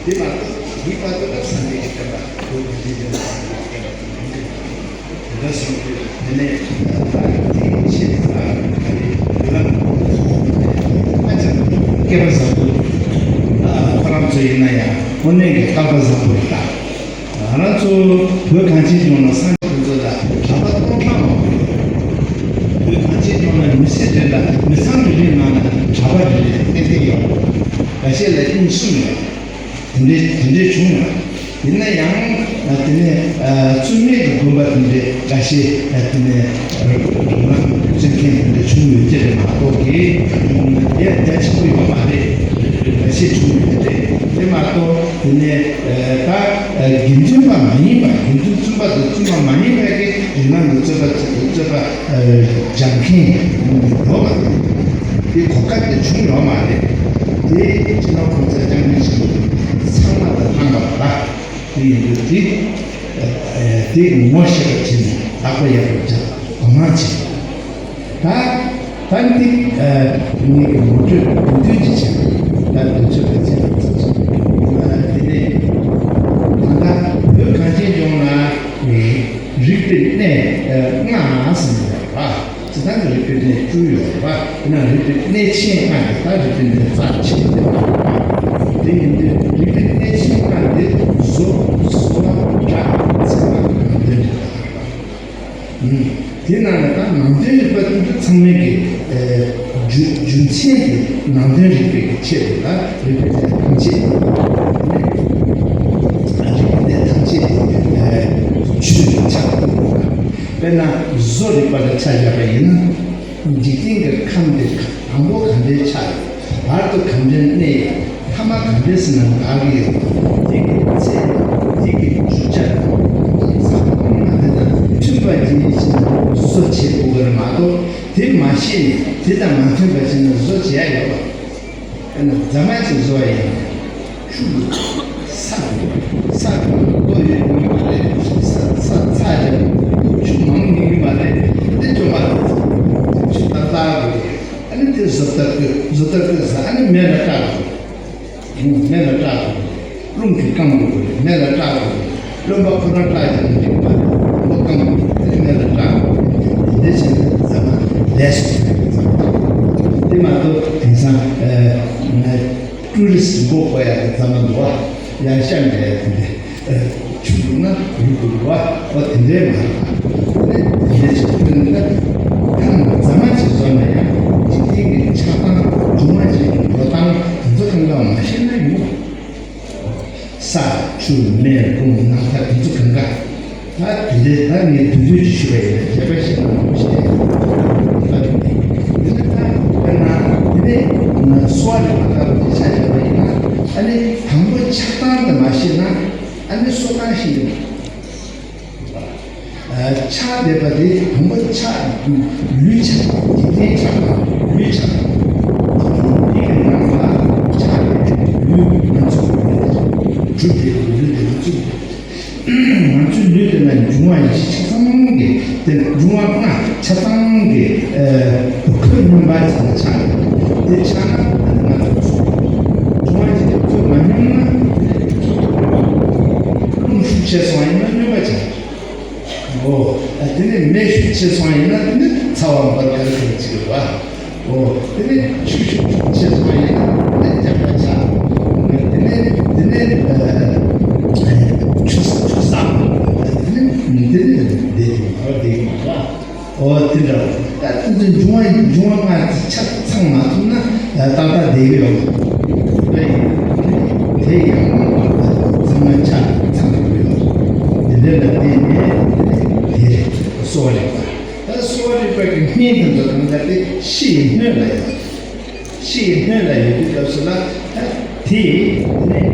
དེ་མ་གཏོགས་འདི་བར་དུ་ལ་སངས་རྒྱས་ཀྱི་བསྟན་པ་བོད་ཀྱི་འཇིག་རྟེན་ལ་སངས་རྒྱས་ཀྱི་བསྟན་པ་དེ་མིན་འདུག་དེ་འདྲ་སོང་དུས་དེ་ནས་ད་ལྟ་དེའི་ཆེད་དུ་ད་ང་ཚོའི་བོད་ལ་ཧ་ཅང་སྐལ་བ་བཟང་པོ། ཁོ་རང་ཚོ་ཡིན་ན་ཡང་དངོས་གནས་ཀྱི་རྟག་པ་བཟང་པོ་རེད་ད། ང་རང་ཚོ་བོད་གངས་ཅན་ལྗོངས་ལ་སངས་རྒྱས་ཁོང་ཚོ་ལ་གྲྭ་པ་སྟོང་ཕྲག་མང་པོ་ཡོད། བོད་གངས་ཅན་ལྗོངས་ལ་མི་སེར་རེ་ལ་མི་ཚང་རེ་རེའི་ནང་ལ་གྲྭ་པ་རེ་རེ་ཏན་ཏན་ཡོད། འགའ་ཤས་ལ་གཉིས་གསུམ་ཡོད། དེ་འདྲའི་དེ་འདྲའི་བྱུང་ཡོད། ཡིན་ན་ཡང་དེ་ནས་བཙུན་མའི་གི་དགོན་པ་དེ་འདྲའི་འགའ་ཤས་དེ་ནས་རོ་ལངས་ མཁན་དེ་འདྲ་བྱུང་ཡོད་ཀྱི་རེད་མ་གཏོགས་ཀྱི། དེ་རྒྱ་ཆེན་པོ་ཡོད་མ་རེད། འགའ་ཤས་བྱུང་ཡོད་ཀྱི་རེད། དེ་མ་གཏོགས་དེ་ནས་ད་དགེ་འདུན་པ་མ་ཡིན་པ། དགེ་འདུན་བཙུན་པ་དང་བཙུན་མ་མ་ཡིན་པའི་གི་རིགས་ལམ་གྱི་རྩོད་པ་རྩོད་པ་སྦྱང་མཁན་ཡོད་མ་རེད། དེ་གོ་སྐབས་དེ་བྱུང་ཡོད་མ་རེད། དེ་སྤྱི་ནོར་གོང་ས་སྐྱབས་མགོན་ཆེན་པོ་ཚང་མ་ལ་གནང་བ་རེད། དེ་ཡིན་དུས་དེ་དེ་ངོ་ཤེས་པ་བྱས་ནས་ལག་པ་ཡར་དུ་བརྒྱབ། གོ་མང་བྱས། ད་ད་འདི་ངེད་ཀྱི་ངོ་སྤྲོད་དོན་ཚན་གཅིག་བྱས། ད་དོན་ཚན་གཅིག་བྱས། དེ་ནས་ད་ལྟ་བོད་གངས་ཅན་ལྗོངས་ན་རིག་པའི་གནས་ལྔ་ཟེར་ནས་ཡོད་པ། སྤྱིར་བཏང་གི་རིག་པའི་གནས་བཅུ་ཡོད་པ། དེ་ན་རིག་པའི་གནས་ཆེན་ལྔ་དེ། ད་རིག་པའི་གནས་རྩ་ཆེན་དེ་ཡོད་པ། དེ་ཡིན་དུས་རིག་པའི་གནས་ཆེན་ལྔ་དེ་བཟོ་བཟོ་བ་སྒྲ་ཚད་མ་ནང་དོན་རེད། དེ་ནང་ལ་ད་ནང་དོན་རིག་པ་དེ་ཚོ་ཚང་མའི་གི་རྒྱུ་རྒྱུ་མཚན་དེ་ནང་དོན་རིག་པའི་གི་ཆེད་དུ་ལ་རིག་པའི་གནས་ཐམས་ཅད་དེ། རིག་པའི་གནས་ཐམས་ཅད་དེ་ཆོས་ཀྱི་ཆ་དང་། དཔེར་ན་བཟོ་རིག་པ་ལ་ཆ་བཞག་པ་ཡིན་ན། འཇིག་རྟེན་གྱི་ཁམས་དེ་དང་པོ་ག་འདྲའི་ཆགས་ཡོད། བར་དུ་ག་འདྲའི་གནས་ཡོད། ཐ་མ་ག་འདྲས་ཟིན་ན་འགག་གི་ཡོད། དེ་གི་ཚད་དང་། དེ་གི་བརྗོད་བྱ་དང་། དེ་ཚང་མ་དེ་དང་མཐུན་པ་ཅིག་བྱས་ནས་བཟོ་བྱེད་དགོས་པ་རེད་མ་གཏོགས། དེ་མ་ཤེས་ནས་དེ་དང་མ་མཐུན་པ་བྱས་ནས་བཟོ་བྱེད་ཡ་ཡོད་པ། དཔེར་ན་རྫ་མ་ཅིག་བཟོ་བ་ཡིན་ན། ཆུ་དགོས། ས་དགོས། ས་དགོས། ལྟོ་ཡོད་ཉན་གི་མ་རེད། ས་ས་ཚ་རྒྱབ། ཆུ་མང་ཉན་གི་མ་རེད། དེ་སྐྱོ་མ་རེད། ཆུ་ཏག་ཏག་དགོས། ཨ་ནི་དེ་བཟོ་ལྟ་སྐོས། བཟོ་ལྟ་སྐོས་ཟ། ཨ་ནི་མེ་ལ་སྐྲག་དགོས། མེ་ལ་སྐྲག་དགོས། རླུང་གིས་བསྐམ་དགོས། མེ་ལ་སྐྲག་དགོས། རློན་པ་ཁོ་རང་སྐྲག་ཀྱང་འགྲིག་པ་རེད། རློན་པ་བསྐམ་དགོས། ཨ་ནི་མེ་ལ་སྐྲག་དགོས། དེ་འདྲ་བྱས་ན་རྫ་མ་ལས་སུ་ཕྱིན་པའི་རྫ་མ་དང་། དེ་མ་གཏོགས་དེང་སང་ཨ་ཊུ་རི་སི་ཊི་འགོ་དགོས་ཡ་གི་རྫ་མ་འདུག་བ། ཡར་ཤར་འགྲོ་ཡ་དེ་འདྲ། ཆུ་བླུགས་ན་ཡུག་གི་འགྲོ་བ། ཨོ་དེ་འདྲའི་མ་རེད། དེ་ནས་དེ་འདྲའི་ཆུ་བླུགས་ན། ད་རྫ་མ་ཅིག་བཟོ་ན་ཡང་འཇིག་རྟེན་གྱི་ཆགས་སྟངས། འབྱུང་བ་ཅིག་གི་འགྲོ་སྟངས་དེ་ཚོ་གང་ག་མ་ཤེས་ན་ཡོང་། ས་ཆུ་མེ་རླུང་ནམ་མཁའ་དེ་ཚོ་གང་ག། ད་དེ་འདྲའི་ད་ངས་དུས་ཚོད་ཅིག་ཞུ་བ་ཡིན་ན། རྒྱས་པ་བཤད་ན་མང་པོ་བཤད་ཡ་ཡོད་པ་རེད། དེ་ནས་ད་དཔེར་ན་དེ་ནས་གསོ་བ་རིག་པ་ལྟ་བུ་དེ་ཆ་བཞག་པ་ཡིན་ན། ཨ་ནི་དང་པོ་ཆགས་སྟངས་དེ་མ་ཤེས་ན། ཨ་ནི་གསོ་སྟངས་ཤེས་ཀྱི་མ་རེད། ཆགས་བསྡད་པ་དེ་དང་པོ་ཆགས། ལུས་ཆགས། འཇིག་རྟེན་ཆགས་དང་ལུས་ཆགས། འཇིག་རྟེན་འདི་གི་ནང་ལ་ཆགས་བསྡད་པའི་ལུས་ང་ཚོ་གྲུབ་བསྡད་པའི་ལུས་དེ་ང་ཚོ། ང་ཚོའི་ལུས་དེ་ན་འབྱུང་བ་བཞི་ཆ་ཚང་གི། དེ་འབྱུང་བ་ལྔ་ཆ་ཚང་གི་ཨ་གོ་སྐབས་སྙོམས་པ་བྱས་ན་ཆགས་ཡོད། དེ་ཆགས་ན་ང་ཚོ་འབྱུང་བ་བཞི་དེ་ཚོ་མ་སྙོམས་ན། རླུང་ཤུགས་ཆེ་སོང་ཡིན་ན་སྙོམས་པ་ཆགས། ཨོ། དེ་ནས་མེ་ཤུགས་ཆེ་སོང་ཡིན་ན་དེ་ནི་ཚ་བ་འབར་ག་རེ་ག་རེ་བྱེད་ཀྱི་རེད་བ། ཨོ། དེ་ནས་ཆུ་ཤུགས་ཆེ་སོང་ཡིན་ན་དེ་ནི་རྒྱགས་པ་ཆགས། དེ་ནས་དེ་ནས་ཨ་ཆུ་ཆུ་སྲང་། དེ་ནས་དེ་ནས་བསྡད་ཀྱི་མ་རེད། བསྡད་ཀྱི་མ་རེད་བ། ཨོ་དེ་འདྲ་བ། ད་དེ་ཚོའི་འབྱུང་བ་འབྱུང་བ་ལྔ་ཆ་ཚང་མ་ཐུབ་ན་ཏག་ཏག་བསྡད་ཀྱི་ཡོད་མ་རེད། དེ་ཡང་ཚང་མ་ཆ་ཚང་དགོས་ཡོད། དེ་འདྲ་ལ་བརྟེན་ནས་དེ་རེད། གསོ་བ་རིག་པ། ད་གསོ་བ་རིག་པ་གི་སྨན་དེ་ཚོ་གང་ག་དེ་ཕྱི་ཡི་སྣོད་ལ་ཡོད། ཕྱི་ཡི་སྣོད་ལ་ཡོད་དུས་སྐབས་སུ་ལ། ད་དེ་ནས་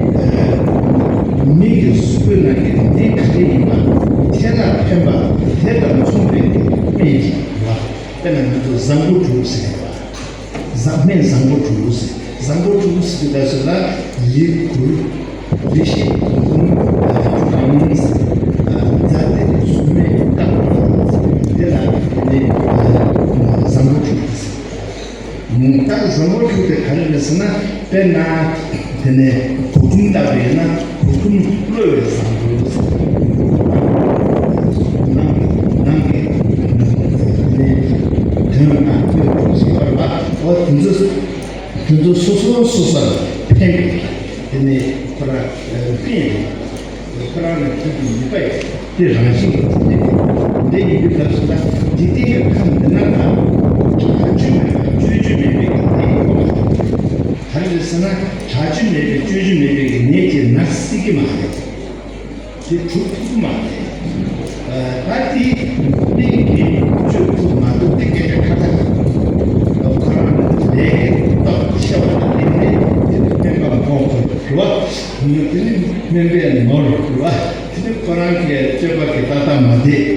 མི་གི་གཟུགས་པོའི་ནང་གི་ནད་ག་རེ་ཡིན་པ། དེ་ལ་ཕན་པ། དེ་དང་མཚུངས་པའི་སྨན་ཅིག་ཡོད་པ། དཔེར་ན་ང་ཚོ་བཟང་པོ་དྲུག་ཟེར་བ། བཟང་སྨན་བཟང་པོ་དྲུག་ཟེར། བཟང་པོ་དྲུག་ཟེར་དུས་སྐབས་སུ་ལ་ལི་གུར། ལི་ཤི། ལུང་། གྲང་ཟེར། རྫ་དེ་གཟུགས་མེད་བཀག་པ་ཟེར། དེ་ལ་ནི་བཟང་པོ་དྲུག་ཟེར། ད་བཟང་པོ་དྲུག་དེ་ག་རེ་རེད་ཟེར་ན། དཔེར་ན་དེ་ནས་གོས་ཁུམ་ལྟ་བུ་ཡིན་ན། གོས་ཁུམ་གློ་བའི་བཟང་པོ་ཟེར། ནང་གི་ནང་གི་དེ་ནས་དོན་ལྔ་སྟོད་དུ་བྱེད་པར་བ། འོ་དེ་ཚོ་དེ་ཚོ་སོ་སོ་སོ་སོར་ཕན་པའི་དེ་ནས་ཁོ་རང་ཕན་ཡོད། ཁོ་རང་ལ་དེ་གི་ནུས་པ་ཡོད། དེ་རང་བཞིན་གྱི་ཐོག་ནས་འདི་ཡིན་དུས་སྐབས་སུ་ལ། འཇིག་རྟེན་གྱི་ཁམས་འདི་ན་ལ་དྲག་རྒྱུ་མེད་པ་བཅོས་རྒྱུ་མེད་པའི་གི་ནད་ཡོད་པ། ག་རེ་རེད་ཟེར་ན། དྲག་རྒྱུ་མེད་པའི་བཅོས་རྒྱུ་མེད་པའི་གི་ནད་ཀྱིས་ན་སྲིད་ཀྱི་མ་རེད། དེ་གྲུབ་ཐུབ་མ་རེད། ད་དེ་གླིང་གིས་གཅོད་ཐུབ་མ་ཐུབ་དེ་སྐད་ཆ་ཁ་ཁ་རེད། ཁོ་རང་ལས་ཀྱི་སྟོབས་ཆེ་བ་ལ་བརྟེན་ནས་དེ་ནི་སྨན་པ་མགོ་འཁོར་བ་རེད་བ། དེ་ནི་སྨན་པའི་ནོར་རེད་བ། དེ་ནི་ཁོ་རང་གི་སྤྱོད་པ་གི་ཏག་ཏག་མ་བསྡད།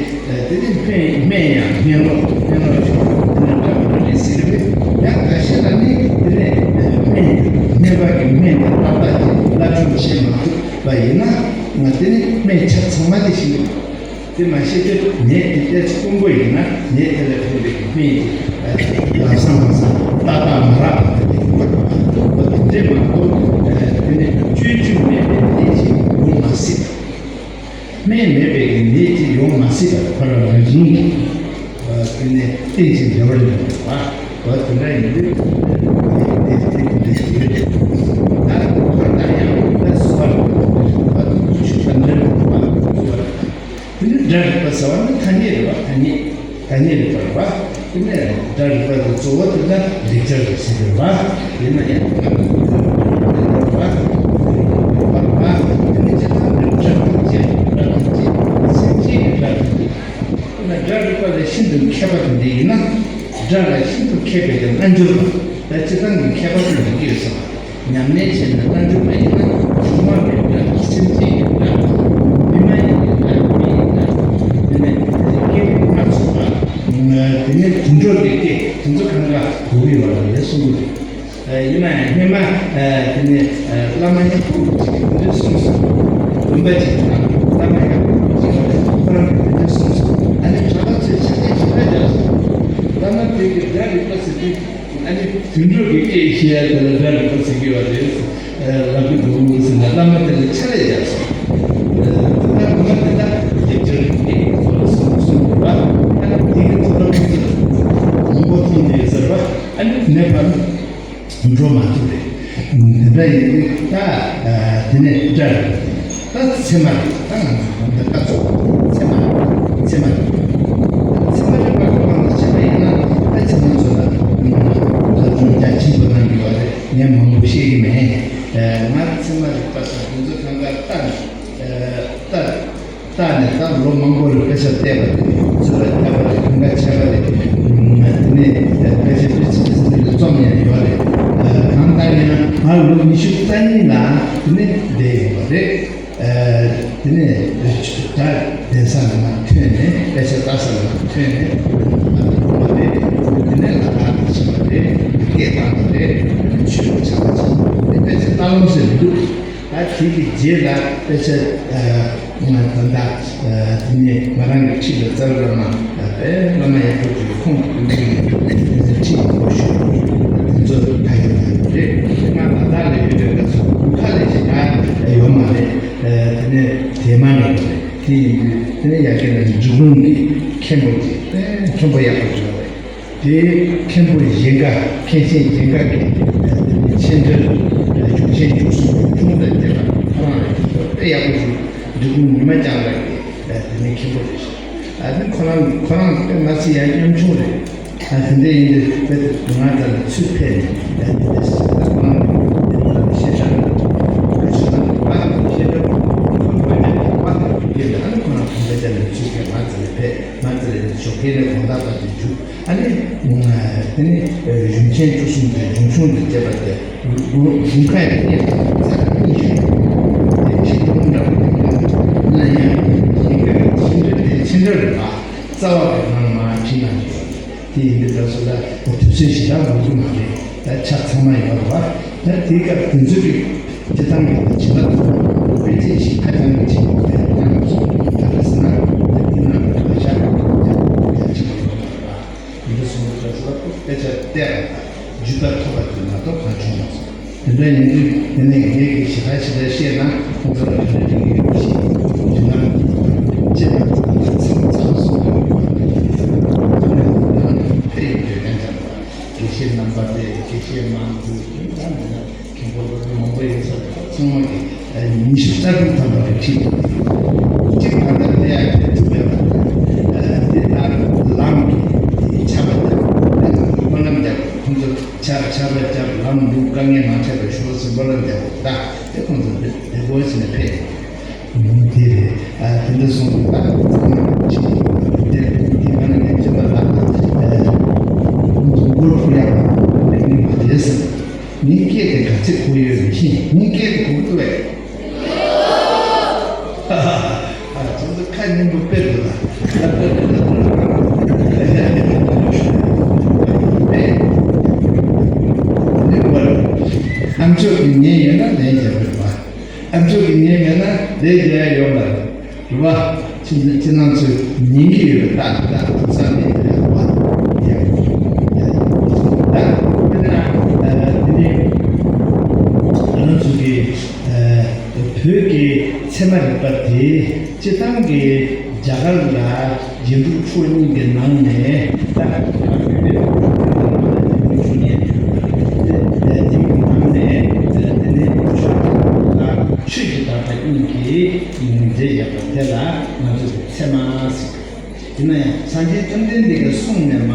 དེ་ནི་སྨན་སྨན་ཡང་སྨན་སློབ་སྨན་སློབ་ཅིག་དེ་ནི་འདྲ་མི་འདྲ་རེད་ཟེར་བས། ཡང་འགའ་ཤས་ལ་ནི་དེ་ནས་སྨན་སྨན་པ་གི་སྨན་དེ་ཏག་ཏག་ཅིག་སློབ་སྦྱོང་བྱེད་མ་ཐུབ་པ་ཡིན་ན། ང་དེ་ནི་སྨན་ཆ་ཚང་མ་དེ་ཤེས་ཀྱི་མ་རེད། དེ་མ་ཤེས་དུས་ནད་དེ་ཏོག་ཙམ་དཀོན་པོ་ཡིན་ན་ནད་དེ་ལ་ཕན་པའི་སྨན་དེ་ལམ་སང་ལམ་སང་ཏག་ཏག་མ་རག་པ་དེ་དེ་དཀོན་པ་འདུག་པ། དེ་འདྲས་མ་གཏོགས་དེ་ནི་བཅོས་བཅོས་མེད་པའི་ནད་ཅིག་ཡོང་མ་སྲིད་པ། སྨན་མེད་པའི་ནད་ཅིག་ཡོང་མ་སྲིད་པ་ཁོ་རང་རང་བཞིན་གྱིས་དེ་ནི་རྟེན་ཅིང་འབྲེལ་བར་འབྱུང་བ། འོ་དེ་འདྲ་ཡིན་དུས་དེ་དེ་དེ་དེ་ཡོད་དེ། ད་ཁོ་ད་ཡང་ད་སུ་བ་ད་ཆུ་ད་འདྲ་རེད་པ། དེ་ནི་སྒྲ་རིག་པ་ཟེར་བ་ནི་ཐ་སྙད་རེད་པ། ཐ་སྙད་ཐ་སྙད་རིག་པ་རེད་པ། དེ་ནས་སྒྲ་རིག་པ་དེ་གཙོ་བོ་དེ་ད་ལེགས་སྦྱར་རེད་ཟེར་གྱི་རེད་པ། ཡིན་ན་ཡང་ད་ལེགས་སྦྱར་རེད་པ། དེ་ནི་ཅི་ལྟར་ན་སྒྲ་ཐམས་ཅད་སྒྲ་ཐམས་ཅད་སེམས་ཅན་གྱི་སྒྲ་ཐམས་ཅད། དེ་ན་སྒྲ་རིག་པ་ལས་ཤིན་ཏུ་མཁས་པ་དེ་འདྲ་ཡིན་ན། སྒྲ་ལ་ཤིན་ཏུ་མཁས་པའི་རྣལ་འབྱོར་པ་ད་སྤྱིར་བཏང་གི་མཁས་པ་དེ་འདྲ་ཡོད་ས་མ་རེད། ཉམས་ལེན་བྱས་ནས་རྣལ་འབྱོར་པ་ཡིན་ན་སྒྲུང་མ་རེད་འདྲ། སེམས་ཅན་གྱི་སྒྲ། མི་མ་ཡིན་གྱི་སྒྲ། མི་ཡི་སྒྲ། དེ་ནས་སྐད་རིགས་སྣ་ཚོགས་པ། དེ་ནས་དུད་འགྲོ་གི་སྐད་དེ་ཚོ་གང་ག་གོ་གི་ཡོད་རེད་གསུང་གི་འདུག་ཡིན་ན་ཡང་སྔོན་མ་དེ་ནས་བླ་མ་ཡག་པོ་ཅིག་གིས་དེ་འདྲ་གསུངས་སོང་། སྟོན་པ་ཅིག་དང་བླ་མ་ཡག་པོ་ཅིག་ཁོ་རང་གིས་དེ་འདྲ་གསུངས་སོང་། ཨ་ནི་གྲྭ་པ་ཚོས་ཕྱག་ལས་ཞེ་དྲག་རྒྱག་སོང་། བླ་མ་དེ་གིས་སྒྲ་རིག་པ་ཟེར་དུས། ཨ་ནི་དུད་འགྲོ་གི་སྐད་བཤད་ཡ་དེ་ལ་སྒྲ་རིག་པ་ཟེར་གྱི་ཡོད་རེད། ལབ་ཀྱི་འདུག་ཟེར་ན་བླ་མ་དེ་ལ་ཕྱག་ལས་རྒྱག་སོང་། དེ་ལྟར་བླ་མ་དེ་དག་ལེགས་སྦྱར་གྱི་སྐད་ཀྱི་ཐོག་ལ་གསུངས་གསུངས་འདུག་པ། ཨ་ནི་དེ་གི་ཐོག་ལ་ཁོ་ཚོས་མང་པོ་མཐོང་བསྡད་ཟེར་བ། ཨ་ནི་དེ་ནས་ཕར་འགྲོ་མ་ཐུབ་རེད། དེ་འདྲ་ཡིན་དུས་ད་དེ་ནས་སྒྲ་རིག་པ་དེ། ད་ཚད་མ་རེད། ད་ང་ཚོ་གོང་དུ་ད་ཚོགས་ཚད་མ་རེད། ཚད་མ་རེད། ཚད་མ་རིག་པ་གི་དབང་དུ་བྱས་པ་ཡིན་ན། ད་ཚད་མ་ཚོ་ལ་ད་དུང་རྒྱ་ཆེན་པོ་གནང་གི་ཡོད་རེད། ངས་མང་པོ་བཤད་ཀྱི་མེད། ང་ཚད་མ་རིག་པ་དང་དེ་ཚོ་གང་ག་ལྟ་ནས་ལྟ་ལྟ་ནས་ད་ལོ་མང་པོ་རིང་དཔེ་ཆ་བལྟས་པ་རེད། རྩོད་པ་བརྒྱབ་པ་རེད། གང་ག་བྱས་པ་རེད། དེ་ནས་དཔེ་ཆ་དཔེ་ཆ་དེ་ཚོ་རྩོམ་ཡང་ཡོད་རེད། གང་ལྟར་ཡང་ང་ལོ་ཉི་ཤུ་རྩ་གཉིས་ལ་དེ་ནས་བསྡད་ཡོད་པ་རེད། དེ་ནས་ད་གདན་ས་ནང་ལ་ཐོན་ནས། དཔེ་ཆ་ལྟ་ས་ནང་ལ་ཐོན་ནས། ཨ་ནི་སློབ་པ་རེད། དེ་ནས་ལ་དྭགས་ལ་ཕྱིན་པ་རེད། སྐད་བཏང་བ་རེད། ཆོས་ལ་ཆགས་པ་བྱས། དེ་དཔེ་ཆ་ལྟ་ལོང་ཟེར་མི་འདུག་ད་དེ་གི་རྗེས་ལ་དཔེ་ཆ་ང་ད་ལྟ་དེ་ནས་ང་རང་གི་འཁྲིས་ལ་རྩ་བའི་བླ་མ་བླ་མ་ཡག་པོ་དེ་ཁོང་གི་ཁྲིད་ཡག་པོ་ཞུ་དེ་ཚོ་ད་ཡོད་ཡོད་རེད། ང་ད་ལྟ་ལ་ཡོད་པའི་སྐབས་སུ་དགུན་ཁ་ལས་ཞེ་དྲག་ཡོད་མ་རེད། དེ་ནས་དེ་མ་རེད། དེ་ཡིན་དུས་དེ་ནས་ཡ་གི་ལ་འབྲི་གུང་གི་མཁན་པོ་དེ་མཁན་པོ་ཡག་པོ་བྱུང་བ་རེད། དེའི་མཁན་པོ་གཞན་དགའ། མཁན་ཆེན་གཞན་དགའ་གིས་ཆེན་འབྲེལ་འབྱུང་ཆེན་བཅུ་གསུམ་འབྱུང་ཆུང་དང་བཅས་པ་ཁོ་རང་ལ་དཔེ་ཡག་པོ་ཞིག་འབྲི་གུང་ཉི་མ་ལྕང་ལགས་ཀྱིས་དེ་ནས་མཁན་པོ་རེད་ཤག་ཨ་ནི་ཁོ་རང་ཁོ་རང་དཔེ་མ་སྲིད་ཡང་ཉམ་ཆུང་རེད། ཨ་དེ་འདྲ་ཡིན་དུས་དཔེ་དེ་ང་ལྟར་ལ་ཚུར་ཕེབས་ནས་ཡ་དེ་འདྲ་ཞིག་ད་ཁོ་རང་གི་དེ་ལྟར་ལ་ཤེས་བྱ་ལ་ཁ་ཆུ་དང་བ་དང་ཤེས་བྱ་ཁོ་རང་གི་དགོན་པ་ལ་ཡང་ཁོ་རང་ཚོ་ཕེབས་ནས་ཨ་ནི་ཁོ་རང་དགོན་པ་ལ་ཚུར་ཕེབས། ང་ཚོ་ལ་ཕེབས། ང་ཚོ་ལ་ཞོགས་ཀས་ནས་དགོང་དག་བར་དུ་རྒྱུགས། ཨ་ནི། དེ་ནི་གཞུང་ཆེན་བཅུ་གསུམ་དང་འབྱུང་ཆུང་དང་བཅས་པ་སྟེ། གཞུང་ཁ་ཡི་གཉེར་དང་ཚར་གཉིས་ཤིག་དེ་ཁྲིད་སྟོང་འདྲ་པོ་དེ་ཡིན་ན་ཡང་ཡིན་པའི་ཕྱི་འབྲེལ་དེ་ཕྱི་འབྲེལ་རེད་པ། རྩ་བ་དེ་ནང་མ་ཁྲིད་གནང་གི་ཡོད། དེ་ཡིན་དུས་ད་སོ་ད་དུས་ཚོད་ཞེ་དྲག་འགོར་གི་མ་རེད། ད་ཆ་ཚང་མ་ཡོད་རེད་པ། ད་དེའི་སྐབས་དེ་ཚོ་གི་སྤྱི་བཏང་གི་བྱེད་པ་དང་དཔེ་ཆའི་ཞིག་ཧ་ཅང་གི་ཆེན་པོ་རེད། ཡང་གི་ད་ག་ཟེར་ན་དེ་ནང་གི་བྱ་བ་ཡང་ཆེན་པོ་ཡོད་རེད་པ། འདི་གསུང་གི་འདུག་ཟེར་བ་དཔེ་ཆ་བལྟས་པ་དང་རྒྱུད་པ་ཐོབ་པ་དེ་མ་གཏོགས་གང་བྱུང་མ་སོང་། དེ་འདྲ་ཡིན་དུས་དེ་ནས་ངས་ཀྱིས་ཞེ་དྲག་ཞེ་དྲག་བཤད་ན་ཁོང་ཚོ་ལ་དོན་འགྲིག་གི་ཡོད་ཞེས་རྒྱུ་ནང་གི་ཅེས་པ་ཚང་ཚང་སོང་། ཕེབས་ཡོད་དོན་ཀྱང་དགེ་བཤེས་རྣམ་པ་དེ་དགེ་བཤེས་མང་པོ་ཡིན་ཙང་མི་ན། མཁན་པོ་སློབ་དཔོན་མང་པོ་ཡོད་ས་རེད། ཚང་མ་གིས་ཉི་ཤུ་རྩ་དྲུག་ཐམ་པ་རེ་ཁྲིད་འདུག་གཅིག་ད་ལྟ་དེ་ཡང་དེ་ཐུབ་པའི་བར་དུ་དེ་ལྟར་ལམ་གྱི་ཆར་པ་བརྒྱབ། དེ་ནང་དུ་སྨོན་ལམ་བརྒྱབ། ཁོང་ཚོ་ཆར་ཆར་པ་བརྒྱབ། ལམ་འདུག་དཀའ་ངལ་མ་འཕྲད་པར་ཤོག་ཟེར་སྨོན་ལམ་བརྒྱབ། ད་དེ་ཁོང་ཚོ་དེ་དེ་སྒོ་ཕྱེ་ནས་ཕེབས། དེ་རེད། ཨ་དེ་འདྲ་སོང་ཙང་ད་ཚང་མ་ཅིག་དེ་དེ་ག་ནས་ནས་ཅི་ལ་ལ་ཨ་མགོ་ཕུ་ཡག་ལ་ལེགས་ཉེས་མ་རེད་ཟེར། ངའི་སྐད་དེ་ག་ཚད་གོ་ཡོད་མི་ཤེས། ངའི་སྐད་དེ་གོ་གི་འདུག་གས། ཨ་ཁྱེད་ཚོ་ཁ་སྙན་པོ་དཔེ་འདུག་ལ། ཨ་མཆོག་གི་ཉན་ཡོད་ན་ལན་རྒྱག་དགོས་པ། ཨ་མཆོག་གི་ཉན་མེད་ན་ལན་རྒྱག་ཡ་ཡོད་མ་རེད། རེད་བ། ཁྱེད་ཚོ་ཁྱེད་རང་ཚོས་ཉན་གྱི་ཡོད་པའི་རྟགས་དེ་དག་ཐུགས་བསམ་མེད་པའི་རེད་བ། ཡ་ཡ་ཡ། ད་དཔེར་ན་ཨ་དེ་ནས་ང་རང་ཚོ་གི་ཨ་བོད་ཀྱི་ཚད་མ་རིག་པ་དེ་སྤྱིར་བཏང་གི་རྒྱ་གར་ལ་རྒྱན་དྲུག་མཆོག་གཉིས་ཀྱི་ནང་ནས་ད་རྒྱན་དྲུག་མཆོག་གཉིས་དེ་དེ་གི་ནང་ནས་དེ་ནས་ཆོས་ཀྱི་བདག་པོ་གཉིས་ཀྱིས་མཛད་ཡོད་པ་དེ་ལ་ང་ཚོས་ཚད་མ་ཟེར། ཡིན་ན་ཡང་སངས་རྒྱས་བཅོམ་ལྡན་འདས་ཀྱིས་གསུངས་ནས་མ་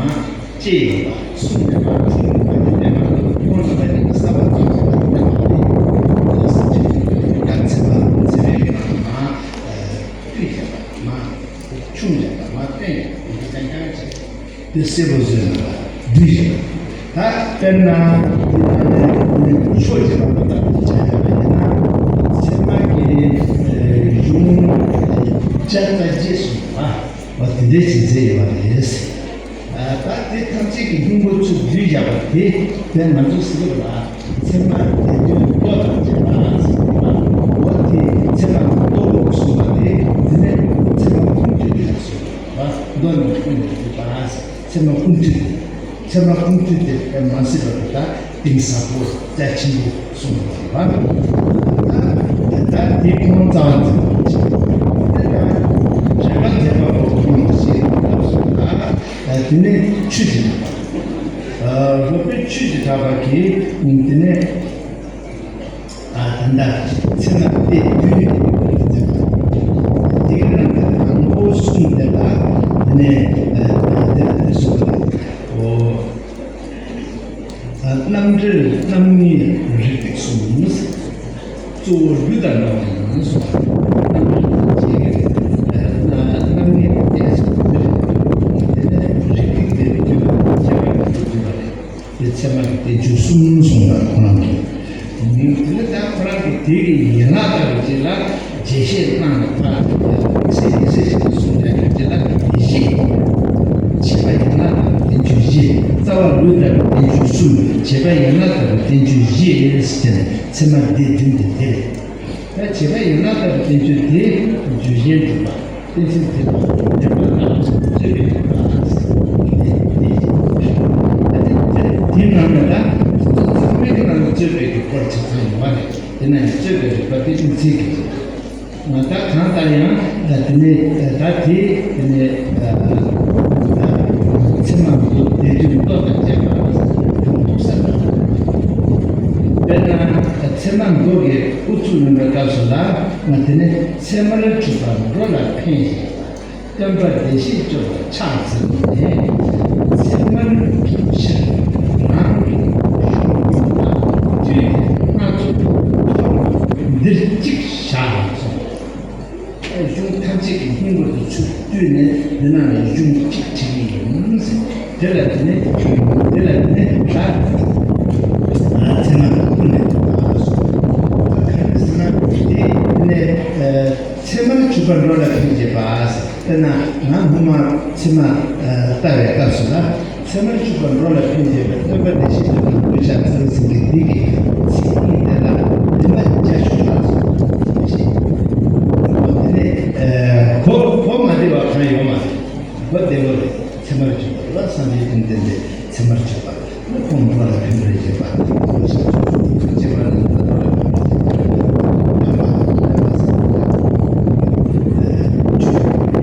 བཅད་ཡོད་པ། གསུངས་ནས་མ་འཁྲུངས་ཡོད་པ་དེ་འདྲ་མ་གཏོགས་ཁོང་རྣམ་པ་གཉིས་ཀྱིས་གསར་པ་བརྩམས་པ་དེ་འདྲ་མ་རེད། ཡང་སངས་རྒྱས་བཅོམ་ལྡན་འདས་ཀྱིས་ཚད་མ་ཚད་མའི་ནང་མ་བསྡུས་བཞག་པ་མ་ཁྱུང་བཞག་པ་མ་བསྟན་ཡོད་པ་འདི་རྐྱང་རྐྱང་བྱས། དེ་གསལ་པོ་བཟོས་ན་ལ་བསྡུས་ཤིང་། ད་དཔེར་ན་འདི་ནང་ནས་ཕྱོགས་ཀྱི་བར་དུ་ལྟ་བུ་བྱས་པ་ཡིན་ན། ཚད་མ་གི་གཞུང་བརྒྱ་རྩ་བརྒྱད་གསུངས་པ་འོ་དེ་འདྲའི་བྱེད་ཚད་ཡོད་པ་རེད། ད་དེ་ཐམས་ཅད་ཀྱི་སྙིང་པོ་ཚུར་བསྡུས་བཞག་པ་དེ་དེ་ང་ཚོ་ཟེར་གི་རེད་པ། ཚད་མ་སྡེ་བདུན་མདོ་དང་བཅས་པ་ཟེར་གི་རེད་པ། འོ་དེ་ཚད་མ་མདོ་ལོག་གསུངས་པ་དེ་དེ་ནས་ཚད་མ་ཁུངས་བཅོལ་དུ་ཡང་གསུངས་པ་མདོ་ནས་ཁུངས་ནས་བསྡུས་པ། ཚད་མ་ཁུངས་བཅོལ་དེ། ཚད་མ་ཁུངས་བཅོལ་དེ་མ་ཟེར་བ་དེ་དག་གཏིང་ཟབ་པོ་རྩ་ཆེན་པོ་གསུངས་པ་རེད་པ། ད་དེ་ཁོང་རྩ་བ་འཛིན་པ་ཅིག་དེ་དང་རེ་བ་འཛིན་པ་པོ་ཁོང་ཞེས་སླབ་སོང་ལ། དེ་ནས་ཆོས་ཀྱི་གྲགས་པ། སློབ་དཔོན་ཆོས་ཀྱི་གྲགས་པ་གིས་དེ་ནས། ད་ལྟ་ཚད་མ་སྡེ་བདུན་ཡོད་པའི་ཚད་མ། དེའི་ནང་གི་དང་པོ་གསུམ་དེ་ལ་དེ་ནས་དེ་ལ་དེ་གསུམ་ལ་འོ། རྣམ་འགྲེལ་རྣམ་ངེས་རིགས་གསུམ། གཙོ་བོ་ལུས་དང་འདྲ་བ་ཡིན་གསུངས། རྣམ་འགྲེལ་དང་བཅས་ཀྱི་རྣམ་ངེས་དེ་གསུམ་དེ་ནས་རིགས་གཅིག་དེ་བརྒྱུད་པ་ཁྱད་པར་དུ་བརྒྱུད་པ་རེད། དེ་ཚད་མ་གི་བསྟན་བཅོས་གསུམ་གསུངས་པ་ཁོ་རང་གིས། དེ་ནས་ད་ཁོ་རང་གིས་དེ་གི་ཡན་ལག་ལྟ་བུ་ཅིག་ལ་རྒྱས་བཤད་གནང་ནས་ཕར་དམིགས་བསལ་དམིགས་བསལ་ཞིག་གསུངས་ཡ་ཡོད་ཅེ་ལ་ཡེ་ཤེས། བྱེད་པ་ཡན་ལག་ལྟ་བུ་བསྟན་བཅོས་བཞི། རྩ་བ་ལུས་ལྟ་བུ་བསྟན་བཅོས་གསུམ། བྱེད་པ་ཡན་ལག་ལྟ་བུ་བསྟན་བཅོས་བཞི་ཟེར་ནས་ཚད་མ་སྡེ་བདུན་དེ་འདི་རེད། ད་བྱེད་པ་ཡན་ལག་ལྟ་བུ་བསྟན་བཅོས་དེ་བརྗོད་བྱའི་འཇུག་པ། གཏན་ཚིགས་འདི་དང་འབྲེལ་བ་དང་རྩོད་པའི་འཇུག་པ། དེ་དེ་དེ་དེའི་ནང་ནས་ད་ཚང་མའི་ནང་ནས་རྩོད་པའི་འཇུག་པར་བྱེད་ཚང་ཡོང་བ་རེད། དེ་ན་ཡང་རྩོད་པའི་རིགས་པ་དེ་གཏན་ཚིགས་ཀྱི་རེད། ང་ད་གང་ལྟར་ཡང་ད་དེ་ནས་ད་དེ་དེ་ནས་ཚད་མ་མདོ་སྡེ་བདུན་མདོ་དང་བཅས་པ་འདུག་ས་དང་། དཔེར་ན་ཚད་མ་མདོ་གི་དབུ་ཚུགས་ཡིན་པའི་སྐབས་སུ་ལ་ང་དེ་ནས་ཚད་མར་གྱུར་པ་འགྲོ་ལ་ཕན་ཞིང་། སྟོན་པ་བདེ་གཤེགས་སྐྱོབ་པ་ཕྱག་འཚལ་ནས། ཚད་མར་གྱུར་ཕྱིར་རང་གི་གཞུང་ལ་བསྟུན་ནས་སྣ་ཚོགས་ཐོག་འདིར་གཅིག་བཞག་གསུངས། གཞུང་ཐམས་ཅད་ཀྱི་སྙིང་པོ་དེ་ཚུར་བསྡུས་ནས་འདི་ནང་ལ་གཞུང་གཅིག་བྲིས་ཀྱི་ཡིན་ཟེར། དེ་ལ་དེ་ནས་དེ་ལ་དེ་ནས་ད་ཚད་མ་དང་ཀུན་ནས་དེ་ལ་སོགས་ག་རེ་ཟེར་ན་དེ་ནས་ཚད་མར་གྱུར་པ་འགྲོ་ལ་ཕན་བྱེད་པ་ཟེར། དཔེར་ན་ང་སྔོན་མ་ཚད་མ་ལྟ་བའི་སྐབས་སུ་ལ། ཚད་མར་གྱུར་པ་འགྲོ་ལ་ཕན་བྱེད་པའི་སྟོན་པ་བདེ་གཤེགས་སྐྱོབ་པ་འདོད་ཆགས་ཚེ་རིང་སེང་གེ་འདི་གི་ཚིག་གཉིས་དེ་ལ་བདེན་པ་བརྒྱ་ཤོག་ལ་སོགས་པ་ཞིག་འོ་དེ་ནས་གོ་གོ་མ་བདེ་བ་གང་ཡོད་མ་རེད། གོ་བདེ་བོ་རེད། ཚད་མར་གྱུར་པ་རེད་བ། སངས་རྒྱས་བཅོམ་ལྡན་འདས་ཚད་མར་གྱུར་པ་རེད། ཁོང་འགྲོ་ལ་ཕན་པར་བྱེད་པ་ཁོང་ཞབས་ཕྱི་ཐུགས་རྗེ་བ་ནི་འགྲོ་ལ་ཕན་པར་བྱེད་པ་ཡོད་པ་ཡོད་པ་ཟེར་